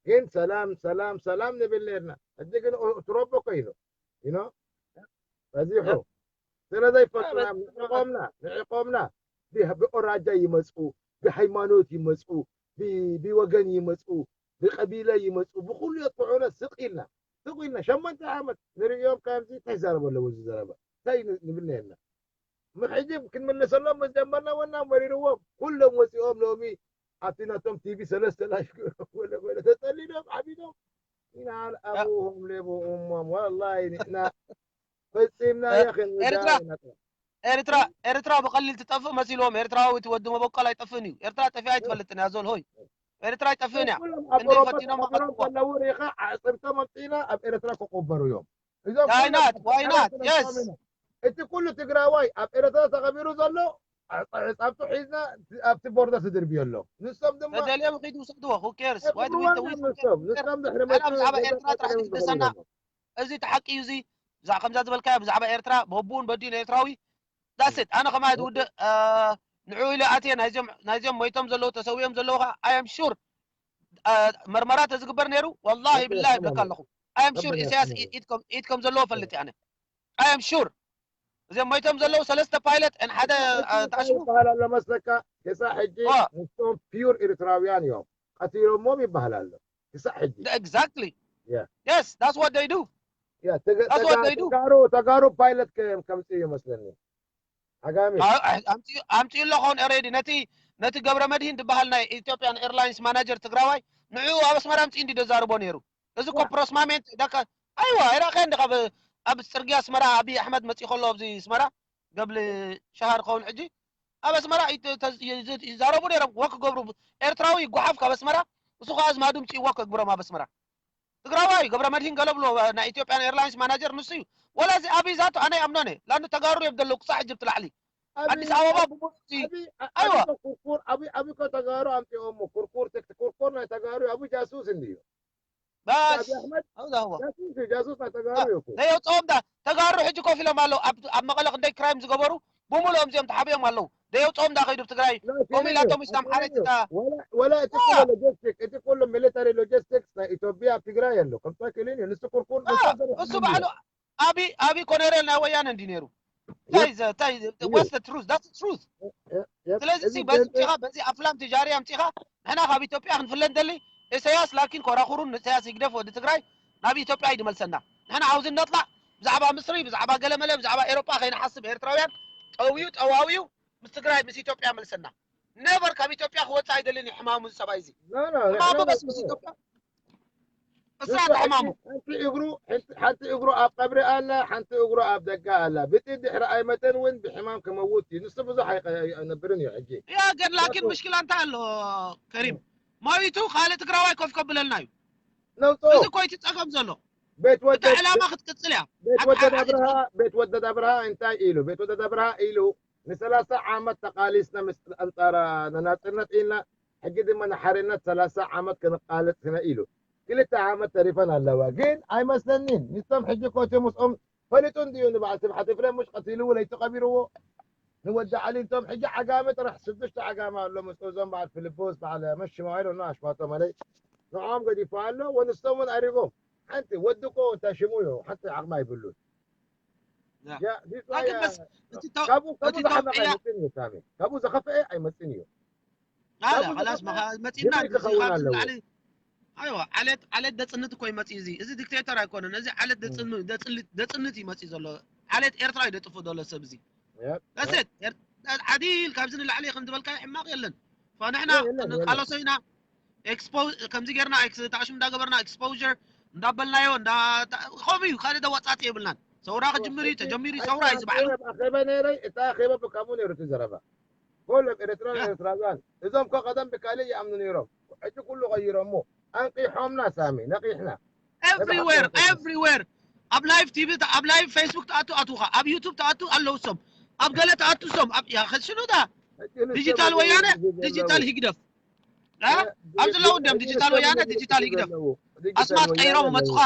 ግን ሰላም ሰላም ሰላም ንብል ነርና። ሕጂ ግን ትሮቦ ኮይኑ ኢኖ በዚሑ ስለ ዘይፈልጡና ንዕቆምና ንዕቆምና። ብኦራጃ ይመፅኡ፣ ብሃይማኖት ይመፅኡ፣ ብወገን ይመፅኡ፣ ብቀቢለ ይመፅኡ፣ ብኩሉ የጥቅዑና። ስቅ ኢልና ስቅ ኢልና ሸሞንተ ዓመት ንርእዮም። ከምዚ እንታይ ይዛረቡ ኣለዉ? እዚ ዘረባ እንታይ ንብል ነርና? ሕጂ ክንምልሰሎም ምስ ጀመርና ወና መሪርዎም ኩሎም ወፂኦም። ሎሚ ኣብቲ ናቶም ቲቪ ሰለስተ ላሽ ገይሮም ወለ ወለ ተጠሊሎም ዓቢዶም። ኢና ኣቡሆም ሌቦ እሞም ወላሂ ንሕና ፈፂምና። ኤርትራ ኤርትራ ብቐሊል ትጠፍእ መሲልዎም። ኤርትራዊ እቲ ወዲ መበቆል ኣይጠፍእን እዩ። ኤርትራ ጠፊኣ ኣይትፈልጥን እያ ዞል ሆይ። ኤርትራ ኣይጠፍእን እያ። እንደ ፈቲኖም ዘለዉ ሪኻ ኣዕፅምቶም ኣምፂና ኣብ ኤርትራ ክቆበሩ እዮም። እዞም why not? Why not? Yes. እቲ ኩሉ ትግራዋይ ኣብ ኤርትራ ተቐቢሩ ዘሎ ጻብቱ ሒዝና ኣብቲ ቦርደር ትድርብዮ ኣሎ። ንሶም ድማ ተደልዮም ኺዱ ውሰድዎ። Who cares? Why do we ንሶም ንሶም ድሕሪ መ ብዛዕባ ኤርትራ ጥራሕ ዝግደሰና። እዚ እቲ ሓቂ እዩ። እዚ ብዛዕባ ከምዛ ዝበልካዮ ብዛዕባ ኤርትራ በቡን በዲን ኤርትራዊ ዳስት ኣነ ከማይ ዝውድእ ንዑ ኢለ ኣትየ ናይዚኦም ሞይቶም ዘለዉ ተሰዊኦም ዘለዉ ከዓ I am sure መርመራ ተዝግበር ነይሩ ወላሂ ብላሂ ይብለካ ኣለኹ። I am sure ኢሳያስ ኢድ ከም ዘለዎ ፈልጥ ኣነ። I am sure እዚኦም ሞይቶም ዘለዉ ሰለስተ ፓይለት ን ሓደ ተኣሽሙ ይበሃል ኣሎ መስለካ። ክሳዕ ሕጂ ንሶም ፒዩር ኤርትራውያን እዮም። ቀቲሎሞም ይበሃል ኣሎ ክሳዕ ሕጂ። Exactly. Yes, that's what they do. ተጋሩ ተጋሩ ፓይለት ከምፅኡ ይመስለኒ። ዓጋሚ ኣምፅኡ ኣሎ ኸውን already ነቲ ነቲ ገብረ መድሂን ዝበሃል ናይ ኢትዮጵያን ኤርላይንስ ማናጀር ትግራዋይ ንዕኡ ኣብ ኣስመራ ኣምፅኡ እንዲ ደዛርቦ ነይሩ። እዚ እኮ ፕሮስማሜንት ደካ ኣይዋ ኣይራኸ እንዲ ካብ ኣብ ፅርግያ ኣስመራ ኣብይ ኣሕመድ መፅኡ ከሎ ኣብዚ ኣስመራ ገብሊ ሸሃር ኸውን ሕጂ ኣብ ኣስመራ ይዛረቡ ነይሮም። ወክ ገብሩ ኤርትራዊ ይጓሓፍ ካብ ኣስመራ እሱ ከዓ ኣዝማዱ ምፅኡ ወክ ግብሮም ኣብ ኣስመራ ትግራዋይ ገብረ መድሂን ገለ ብሎ ናይ ኢትዮጵያን ኤርላይንስ ማናጀር ንሱ እዩ። ወላ እዚ ኣብይ ዛቱ ኣነ ይኣምኖን እየ። ላንዱ ተጋሩ እዮም ዘለዉ ክሳዕ ሕጂ ብትላዕሊ ኣዲስ ኣበባ ብሙሉእ ኣይዋ ኩርኩር ኣብይ ኣብይ እኮ ተጋሩ ኣምፂኦሞ። ኩርኩር ትክቲ ኩርኩር ናይ ተጋሩ ኣብይ ጃሱስ እንድዩ። ባስ ኣብይ ኣሕመድ ኣብዛ ህዋ ጃሱስ እዩ። ጃሱስ ናይ ተጋሩ እዩ እኮ። ዘየውፅኦም ዳ ተጋሩ ሕጂ ኮፍ ኢሎም ኣለዉ። ኣብ ኣብ መቐለ ክንደይ ክራይም ዝገበሩ ብሙሉኦም እዚኦም ተሓቢኦም ኣለዉ። ዘየውፅኦም ዳ ከይዱ ብትግራይ ኮም ኢላቶም ኢስላም ሓረጅ እታ ወላ እቲ ኩሉ ሎጂስቲክ እቲ ኩሉ ሚሊታሪ ሎጂስቲክስ ናይ ኢትዮጵያ ኣብ ትግራይ ኣሎ። ከምታ ክልን እዩ ንሱ ኩርኩር እሱ ባዕሉ ኣቢ ኣቢ ኮነሬል ናይ ወያነ እንዲ ነይሩ። እንታይ ዘ እንታይ what's the truth? That's the truth. ስለዚ ሲ በዚ ኣምፂኻ በዚ ኣፍላም ትጃሪ ኣምፂኻ ንሕና ካብ ኢትዮጵያ ክንፍለ ንደሊ። ኢሳያስ ላኪን ኮራኹሩን ንኢሳያስ ይግደፍ ወዲ ትግራይ ናብ ኢትዮጵያ እዩ ድመልሰና። ንሕና ዓውዚ ነጥላዕ ብዛዕባ ምስሪ ብዛዕባ ገለመለ ብዛዕባ ኤሮጳ ከይንሓስብ ኤርትራውያን ጠውዩ ጠዋውዩ ምስ ትግራይ ምስ ኢትዮጵያ መልሰና። ነቨር ካብ ኢትዮጵያ ክወፅእ ኣይደልን እዩ ሕማሙ እዚ ሰብኣይ እዚ። ሕማሙ በስ ምስ ኢትዮጵያ እሳ ተሕማሙ። ሓንቲ እግሩ ሓንቲ እግሩ ኣብ ቀብሪ ኣላ፣ ሓንቲ እግሩ ኣብ ደጋ ኣላ። ብጥይት ድሕሪ ኣይመተን እውን ብሕማም ክመውት እዩ። ንሱ ብዙሕ ኣይነብርን እዩ ሕጂ። ያ ግን ላኪን ምሽክላ እንታይ ኣሎ ከሪም? ሞይቱ ካልእ ትግራዋይ ኮፍ ከብለልና እዩ። ነውፅኦ። እዚ እኮ እቲ ፀገም ዘሎ። ቤት ወደ ዕላማ ክትቅፅል እያ። ቤት ወደ ኣብርሃ ቤት ወደ ኣብርሃ እንታይ ኢሉ? ቤት ወደ ኣብርሃ ኢሉ ንሰላሳ ዓመት ተቃሊስና ምስ ኣንጻር ናጽነት ኢልና ሕጂ ድማ ንሓርነት ሰላሳ ዓመት ክንቃለስ ኢና ኢሉ። ክልተ ዓመት ተሪፈን ኣለዋ። ግን ኣይመስለኒን። ንሶም ሕጂ ኮቴ ምስኦም ፈሊጡ እንድዩ ንበዓል ስብሓት ኤፍሬም ምሽ ቀቲልዎ ለይቲ ቀቢርዎ። ንወዲ ዓሊ እንቶም ሕጂ ዓጋመ ጥራሕ ሽዱሽተ ዓጋመ ኣሎ ምስ እዞም በዓል ፊልጶስ በዓል መሽማይሎ እና ኣሽማቶም ኣለይ ንዕኦም ገዲፉ ኣሎ። ወንስቶም እውን ኣሪጎም ሓንቲ ወዲ እኮ እንታይ ሽሙ እዩ ሓንቲ ዓቕማ ይብሉን። ካብኡ ዝኸፍአ ኣይመፅን እዩ ሳሚ። ካብኡ ዝኸፍአ ኣይመፅን እዩ። ላላ ኸላስ መፂና ክኸውን ኣለዎ። ኣይዋ ዓሌት ዓሌት ደጽንት እኮ ይመጽእ። እዚ እዚ ዲክቴተር ኣይኮነን። እዚ ዓሌት ደጽንት ደጽንት ይመጽእ ዘሎ። ዓሌት ኤርትራ ይደጥፎ ዘሎ ሰብ እዚ። That's it። ዓዲል ካብዚ ንላዕሊ ከም ዝበልካዮ ሕማቕ የለን። ንሕና ንቃለሶ ኢና። ከምዚ ጌርና ታሽሙ እንዳገበርና፣ exposure እንዳበልናዮ፣ ከምኡ እዩ። ካልእ ደዋጻጽ የብልናን። ሰውራ ክጅምር እዩ፣ ተጀሚሩ ሰውራ እዩ ዝበዓሉ። ኣኼበ ነይረ። እታ ኣኼበ ብካሙ ነይሩ እቲ ዘረባ። ኩሎም ኤርትራን ኤርትራውያን እዞም ኮ ቀደም ብካልእ ይኣምኑ ነይሮም። ሕጂ ኩሉ ቀይሮሞ። ኣንቂሖምና ሳሚ፣ ነቂሕና። Everywhere, everywhere። ኣብ live ቲቪ፣ ኣብ live Facebook ተኣቱ ኣትውኻ፣ ኣብ YouTube ተኣቱ ኣለዉ ሶም፣ ኣብ ገለ ተኣቱ ሶም፣ ኣብ ያ ኸሽኑዳ ዲጂታል ወያነ፣ ዲጂታል ህግደፍ። ኣብዚ ኣለዉ እንዲም ዲጂታል ወያነ፣ ዲጂታል ህግደፍ። ኣስማት ቀይሮም መጹኻ።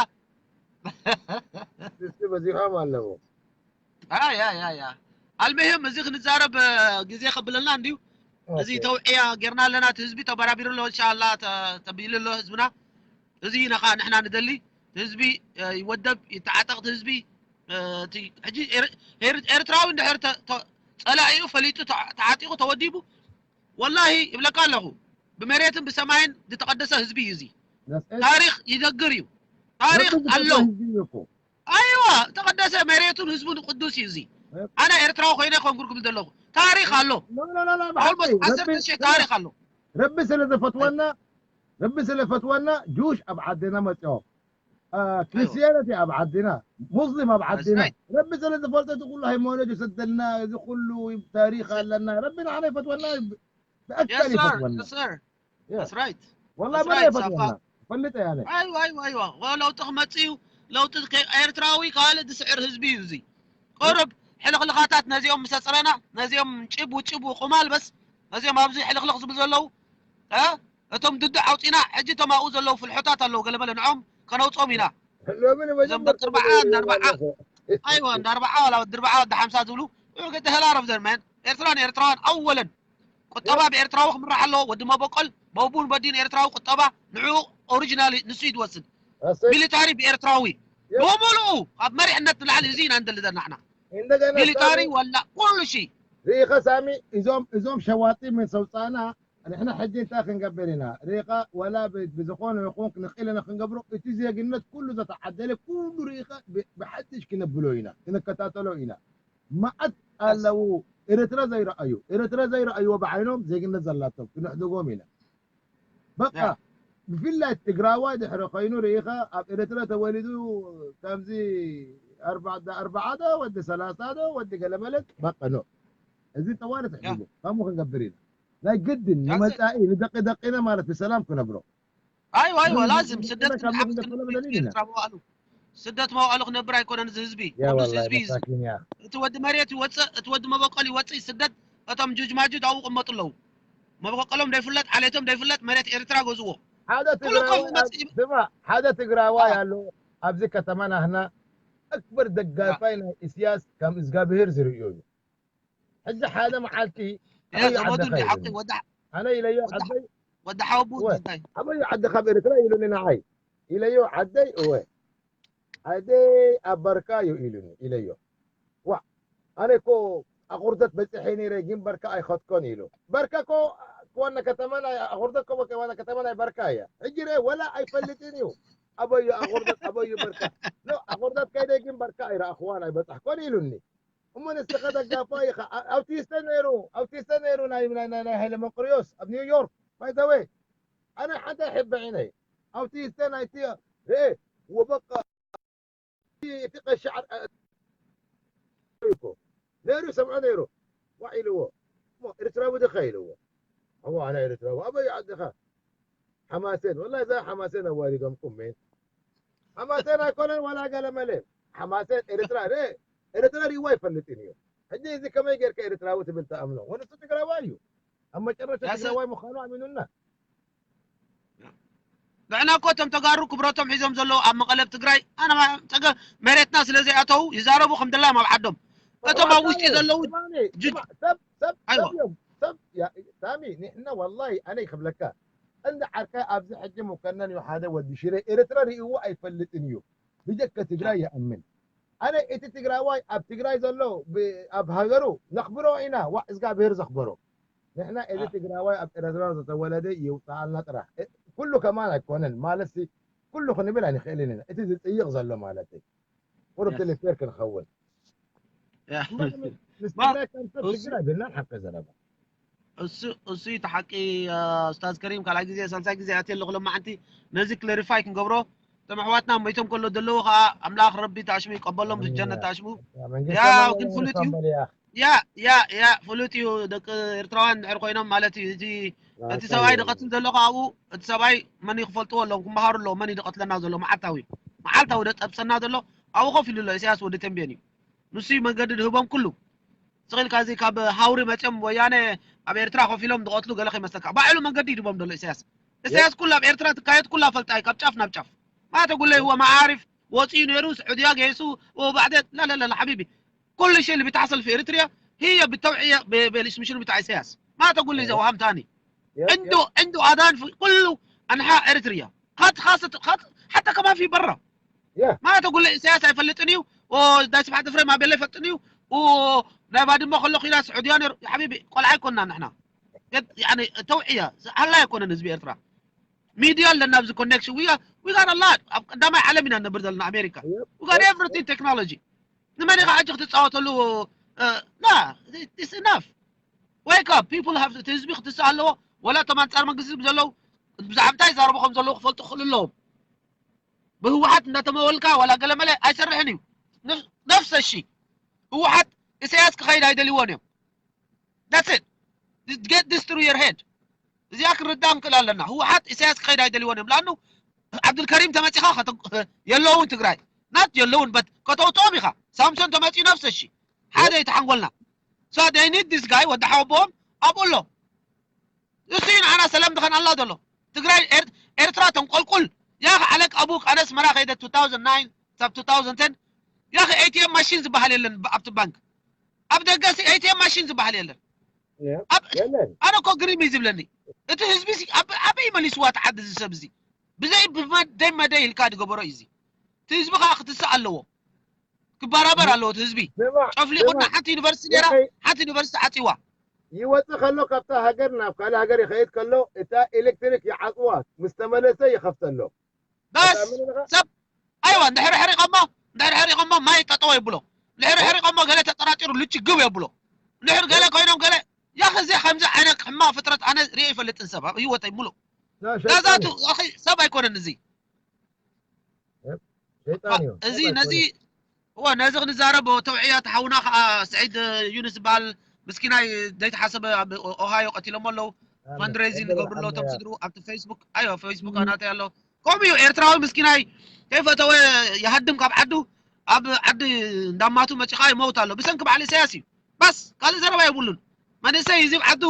በዚሖም ኣለዉ። ያ ያ ያ። ኣልመሄም እዚ ክንዛረብ ግዜ ከብለና እንዲዩ። እዚ ተውዕያ ጌርና ኣለና። እቲ ህዝቢ ተበራቢሩ ኣሎ፣ እንሻላ ተቢሉ ኣሎ ህዝብና። እዚ ኢና ከዓ ንሕና ንደሊ። ህዝቢ ይወደብ፣ ይተዓጠቕ። ህዝቢ ሕጂ ኤርትራዊ እንድሕር ጸላኢኡ ፈሊጡ ተዓጢቑ ተወዲቡ፣ ወላሂ ይብለካ ኣለኹ፣ ብመሬትን ብሰማይን ዝተቐደሰ ህዝቢ እዩ። እዚ ታሪኽ ይነግር እዩ። ታሪኽ ኣሎ። ኣይዋ ተቐደሰ መሬቱን ህዝቡን ቅዱስ እዩ። እዚ ኣነ ኤርትራዊ ኮይነ ከም ጉርጉም ዘለኹ ታሪኽ ኣሎ። ዓሰርተ ሺሕ ታሪኽ ኣሎ። ረቢ ስለ ዝፈትወና ረቢ ስለ ፈትወና ጁሽ ኣብ ዓድና መፅኦም። ክርስቲያኒቲ ኣብ ዓድና፣ ሙስሊም ኣብ ዓድና። ረቢ ስለ ዝፈልጦ እቲ ኩሉ ሃይማኖት ይሰደልና። እዚ ኩሉ ታሪኽ ኣለና። ረቢ ንዓና ይፈትወና። ብኣካል ይፈትወና። ወላ መን ይፈትወና ፈልጠ ያለ ለውጢ ክመፅእ እዩ። ለውጢ ኤርትራዊ ካልእ ዝስዕር ህዝቢ እዩ። እዚ ቁሩብ ሕልኽልኻታት ነዚኦም ምስ ኣፅረና፣ ነዚኦም ጭብ ውጭብ ቁማል በስ ነዚኦም ኣብዚ ሕልኽልኽ ዝብሉ ዘለዉ እቶም ድዱ ዓውፂና ሕጂ እቶም ኣብኡ ዘለዉ ፍልሖታት ኣለዉ ገለመለ ንዖም ከነውፅኦም ኢና። እዞም ደቂ ኣርባዓ እንዳ ኣርባዓ ኣይዋ እንዳ ኣርባዓ ዋላ ወዲ ኣርባዓ ወዲ ሓምሳ ዝብሉ ገደህላረፍ ዘርመን ኤርትራን ኤርትራውያን ኣወለን ቁጠባ ብኤርትራዊ ክምራሕ ኣለዎ። ወዲ መበቆል በቡን በዲን ኤርትራዊ ቁጠባ ንዑ ኦሪጂናል ንሱ እዩ ዝወስድ። ሚሊታሪ ብኤርትራዊ ብምሉኡ ካብ መሪሕነት ንላዕሊ እዚ ኢና ንደሊ ዘለና ንሕና። ሚሊታሪ ወላ ኩሉ ሺ ርኢኸ ሳሚ እዞም እዞም ሸዋጢ ምን ሰውፃና ንሕና ሕጂ እንታይ ክንገብር ኢና ርኢኻ ወላ ብዝኾነ ይኹን ንኽእል ኢና ክንገብሮ እቲ ዜግነት ኩሉ ዘተዓደለ ኩሉ ርኢኻ ብሓድሽ ክነብሎ ኢና ክንከታተሎ ኢና። መዓት ኣለዉ ኤርትራ ዘይረኣዩ ኤርትራ ዘይረኣይዎ ብዓይኖም ዜግነት ዘላቶም ክንሕድጎም ኢና። በቃ ብፍላይ ትግራዋይ ድሕሪ ኮይኑ ርኢኻ ኣብ ኤርትራ ተወሊዱ ከምዚ ኣርባዓ ዶ ወዲ ሰላሳ ዶ ወዲ ገለመለ በቃ ኖ እዚ ጠዋለ ትሕድጎ ከምኡ ክንገብር ኢና። ናይ ግድን ንመጻኢ ንደቂ ደቂና ማለት ብሰላም ክነብሮ። ኣይዋ ኣይዋ ላዝም ስደት ክንሓምስ ኤርትራ መዋእሉ ስደት መዋእሉ ክነብር ኣይኮነን እዚ ህዝቢ ቅዱስ ህዝቢ እዩ። እቲ ወዲ መሬት ይወፅእ እቲ ወዲ መበቆል ይወፅእ ስደት እቶም ጁጅ ማጁጅ ኣብኡ ቅመጡ ኣለዉ። መበቆሎም ደይፍለጥ ዓሌቶም ደይፍለጥ መሬት ኤርትራ ገዝዎ። ሓደ ትግራዋይ ስማ ሓደ ትግራዋይ ኣሎ ኣብዚ ከተማ ናህና ኣክበር ደጋፋይ ናይ ኢስያስ ከም እግዚኣብሄር ዝርእዮ እዩ። ሕጂ ሓደ መዓልቲ ኣበይ ዓድኻ ኢሉኒ። ኣነ ኢለዮ ዓደይ ወዲ ሓወቡ እንታይ ኣበይ ዓዲ ካብ ኤርትራ ኢሉኒ ንዓይ ኢለዮ ዓደይ እወ ዓደይ ኣብ በርካ እዩ ኢሉኒ ኢለዮ ዋ ኣነ እኮ ኣቑርደት በፂሐ ነይረ ግን በርካ ኣይኸድኮን ኢሉ በርካ እኮ ዋና ከተማ ናይ ኣቑርደት እኮ ዋና ከተማ ናይ በርካ እያ ሕጂ ርአ ወላ ኣይፈልጥን እዩ ኣበዩ ኣቑርደት ኣበዩ በርካ ኖ ኣቑርደት ከይደ ግን በርካ ኣይረኣኽዋን ኣይበፃሕኮን ኢሉኒ እሞ ንስኻ ደጋፋ ኢኻ። ኣውቲስተ ነይሩ ኣውቲስተ ነይሩ ናይ ናይ ናይ ናይ ሃይለ መቅርዮስ ኣብ ኒው ዮርክ by the way ኣነ ሓንቲ ኣይሕበዕን እየ ኣውቲስተ ናይቲ ርኤ ወበቃ እቲ ቀሻዕ እኮ ነይሩ ሰምዖ ነይሩ ዋ ኢልዎ እሞ ኤርትራዊ ድኻ ኢልዎ ኣሞ ኣነ ኤርትራዊ ኣበይ ዓድኻ ሓማሴን ወላ እዛ ሓማሴን ኣዋሪዶምኩም ሜን ሓማሴን ኣይኮነን ዋላ ገለመለ ሓማሴን ኤርትራ ደ ኤርትራ ሪዋ ኣይፈልጥን እዩ ሕጂ እዚ ከመይ ጌርካ ኤርትራዊ ትብል ተኣምኖ ወንሱ ትግራዋይ እዩ ኣብ መጨረሻ ትግራዋይ ምዃኑ ኣሚኑና ንሕና እኮ እቶም ተጋሩ ክብረቶም ሒዞም ዘለዉ ኣብ መቐለ ኣብ ትግራይ ኣነ መሬትና ስለ ዘይኣተዉ ይዛረቡ ከም ድላዮም ኣብ ዓዶም እቶም ኣብ ውሽጢ ዘለዉ ሳሚ ንሕና ዋላሂ ኣነ ይክብለካ እንዳ ዓርካ ኣብዚ ሕጂ ሙከነን እዩ ሓደ ወዲ ሽረ ኤርትራ ርእይዎ ኣይፈልጥን እዩ ብጀከ ትግራይ ይኣምን ኣነ እቲ ትግራዋይ ኣብ ትግራይ ዘሎ ኣብ ሃገሩ ነኽብሮ ኢና ዋ እግዚኣብሔር ዘኽበሮ ንሕና እዚ ትግራዋይ ኣብ ኤረትራ ዝተወለደ የውፅኣልና ጥራሕ ኩሉ ከማን ኣይኮነን ማለት ሲ ኩሉ ክንብል ኣይንኽእልን ኢና። እቲ ዝጽይቕ ዘሎ ማለት እዩ። ቁሩብ ትንሽ ፌር ክንኸውን። ያ እማ ምስ ባ- ትግራይ ካንሰር እሱ ሽግር ኣይብልናን ሓቂ ዘረባ። እሱ እሱ እዩ እቲ ሓቂ። ኡስታዝ ከሪም ካልኣይ ግዜ ሳልሳይ ግዜ ኣትየ ኣለኹ። ለማዓንቲ ነዚ ክለሪፋይ ክንገብሮ፣ እቶም ኣሕዋትና ሞይቶም ከሎ ዘለዉ ከዓ ኣምላኽ ረቢ ተኣሽሙ ይቀበሎም፣ ምስ ጀነት ተኣሽሙ። መንግስቲ ያው ኣማን ግን የማን ፍሉጥ እዩ። ፋምበል እያ። ያ ያ ያ ፍሉጥ እዩ። ደቂ ኤርትራውያን እንድሕር ኮይኖም ማለት እዩ። እዚ እቲ ሰብኣይ ድቐትል ዘሎ ከኣኡ፣ እቲ ሰብኣይ መን እዩ ክፈልጥዎ ኣለዎም፣ ክመሃሩ ኣለዎም። መን እዩ ድቐትለና ዘሎ መዓልታዊ መዓልታዊ ደጠብሰና ዘሎ ኣብኡ ኮፍ ኢሉ ኣሎ። ኢሳያስ ወዲ ተንቤን እዩ። ንሱ እዩ መንገዲ ድህቦም ኩሉ። ስቕ ኢልካ እዚ ካብ ሃውሪ መፅኦም ወያነ ኣብ ኤርትራ ኮፍ ኢሎም ዝቐትሉ ገለ ከይመስለካ። ባዕሉ መንገዲ ይድቦም ዘሎ ኢሳያስ። ኢሳያስ ኩሉ ኣብ ኤርትራ ትካየድ ኩላ ፈልጣ እዩ፣ ካብ ጫፍ ናብ ጫፍ። ማተ ጉለይ ህወ መዓሪፍ ወፂኡ ነይሩ፣ ስዑድያ ገይሱ፣ ወባዕደ ላላላላ ሓቢቢ። ኩሉ ሸይ اللي بتحصل في إريتريا هي بالتوعية ب- بالاسم شنو بتاع إسياس. ما تقول لي زي وهم ثاني. عنده عنده آذان في كل أنحاء إريتريا. خط خاصة خط حتى كمان في برا. ያ ما تقول لي إسياس ኣይፈልጥን እዩ። ዳይ ስብሓት ፍሬ ማቤላ ይፈልጥን እዩ። ናይ ባድመ ከሎ ኪና ስዑድያ ነይሩ። ሓቢቢ ቆልዓ ኣይኮንና ንሕና። يعني ተውዕያ ሃላ ኣይኮነን ህዝቢ ኤርትራ። ሚድያ ኣለና ኣብዚ ኮኔክሽን። We got a lot. ኣብ ቀዳማይ ዓለም ኢና ነብር ዘለና ኣሜሪካ። We got everything technology. ንመን ኢኻ ሕጂ ክትፃወተሉ? ና it's enough. Wake up. People have እቲ ህዝቢ ክትስእ ኣለዎ። ወላ እቶም ኣንፃር መንግስቲ ዘለዉ ብዛዕባ እንታይ ይዛረቡ ከም ዘለዉ ክፈልጡ ክኽእሉ ኣለዎም። ብህወሓት እንዳተመወልካ ዋላ ገለመለ ኣይሰርሕን እዩ። ነፍሰ ሺ ህወሓት ኢሳያስ ክኸይድ ኣይደልይዎን እዮም። That's it. Get this through your head. እዚኣ ክንርዳእ ንክእል ኣለና። ህወሓት ኢሳያስ ክኸይድ ኣይደልይዎን እዮም። ለኣኑ ዓብዱልከሪም ተመፂኻ የለውን ትግራይ ናት የለውን በት ከተውፅኦም ኢኻ። ሳምሶን ተመፂኡ ነፍሰ ሺ ሓደ ይተሓንጎልና። So they need this guy ወዲ ሓወቦኦም ኣብኡ ኣሎ። እሱ እዩ ንዓና ሰላም ድኸን ኣላ ዘሎ። ትግራይ ኤርትራ ተንቆልቁል። ያኸ ዓለቅ ኣቡክ ኣነ ኣስመራ ከይደ two thousand nine ሳብ two thousand ten ያኸ ኤቲኤም ማሽን ዝበሃል የለን ኣብቲ ባንክ። ኣብ ደገ ሲ ኤቲኤም ማሽን ዝበሃል የለን። ኣብ ኣነ እኮ ግሪም እዩ ዝብለኒ እቲ ህዝቢ ሲ ኣበይ መሊስዋ እቲ ዓዲ እዚ ሰብ እዚ ብዘይ ብመደይ መደይ ኢልካ ዝገበሮ እዩ እዚ። እቲ ህዝቢ ከዓ ክትስእ ኣለዎ። ክበራበር ኣለዎ እቲ ህዝቢ። ጨፍሊቑና ሓንቲ ዩኒቨርሲቲ ነራ ሓንቲ ዩኒቨርሲቲ ዓፂዋ። ይወፅእ ከሎ ካብታ ሃገር ናብ ካልእ ሃገር ይኸይድ ከሎ እታ ኤሌክትሪክ ይዓፅዋ ምስ ተመለሰ ይኸፍተሎም። በስ ሰብ ኣይዋ እንድሕር ሕሪቐሞ እንድሕር ሕሪቐሞ ማይ ጠጠው የብሎ። እንድሕር ሕሪቐሞ ገለ ተጠራጢሩ ልችግብ የብሎ። እንድሕር ገለ ኮይኖም ገለ ያኸ እዚ ከምዚ ዓይነት ሕማቕ ፍጥረት ኣነ ሪኦ ይፈልጥን ሰብ ኣብ ህይወተይ ሙሉእ ናዛቱ ሰብ ኣይኮነን እዚ። ሸይጣን እዩ እዚ ነዚ እዋ ነዚ ክንዛረብ ተውዕያ ተሓውና ከዓ ስዒድ ዩንስ ዝበሃል ምስኪናይ ዘይተሓሰበ ኣብ ኦሃዮ ቀቲሎሞ ኣለዉ። ፈንድሬዚን ንገብርሎ እቶም ስድሩ ኣብቲ ፌስቡክ ኣዮ ፌስቡክ ኣናተይ ኣሎ። ከምኡ እዩ ኤርትራዊ ምስኪናይ ከይፈተወ ይሃድም ካብ ዓዱ ኣብ ዓዲ እንዳማቱ መፂኻ ይመውት ኣሎ ብሰንኪ በዓል ኢሳያስ እዩ። ባስ ካልእ ዘረባ የብሉን። መንእሰይ እዚ ዓዱ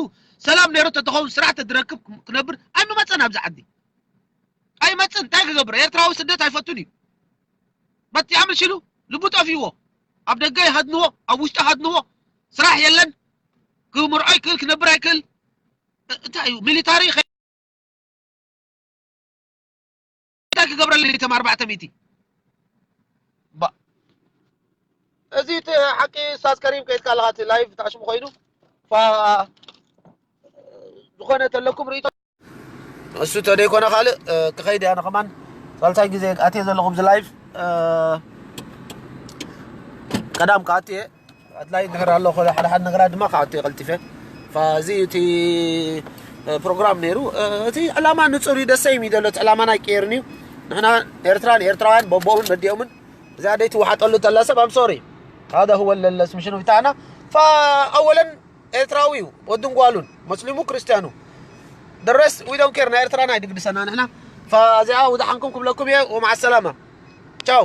ሰላም ነይሩ ተተኸውን ስራሕ ተዝረክብ ክነብር ኣይምመፀን ኣብዚ ዓዲ። ኣይመፅን እንታይ ክገብር ኤርትራዊ ስደት ኣይፈቱን እዩ። በቲ ኣምሽሉ ልቡ ጠፊዎ ኣብ ደገ ይሃድንዎ ኣብ ውሽጢ ሃድንዎ ስራሕ የለን። ክምርዖ ይክእል ክነብር ኣይክእል። እንታይ እዩ ሚሊታሪ እንታይ ክገብረሉ ተም ኣርባዕተ ሚእቲ። እዚ እቲ ሓቂ ስታዝ ከሪም ከይድካ ኣለካ እቲ ላይቭ ታሽሙ ኮይኑ ፋ ዝኾነ ተለኩም ርእቶ እሱ ተደይኮነ ካልእ ክኸይድ እያ። ከማን ሳልሳይ ግዜ ኣትየ ዘለኹ ኣብዚ ላይቭ ቀዳም ክኣትየ ኣድላይ ነገር ኣሎ። ሓደ ሓደ ነገራት ድማ ክኣትየ ቀልጢፈ። እዚ እቲ ፕሮግራም ነይሩ። እቲ ዕላማ ንጹር እዩ፣ ደሰ እዩ ዘሎ። እቲ ዕላማና ኣይቀየርን እዩ። ንሕና ኤርትራን ኤርትራውያን በቦምን በዲኦምን እዚኣ ደይ ትወሓጠሉ ተላ ሰብ ኣም ሶሪ هذا هو الاسم شنو بتاعنا فأولا ኤርትራዊ እዩ ወድን ጓሉን ሙስሊሙ ክርስቲያኑ the rest we don't care ናይ ኤርትራና ኣይድግድሰና ንሕና። እዚኣ ውድሓንኩም ክብለኩም እየ። ወመዓ ሰላማ ቻው።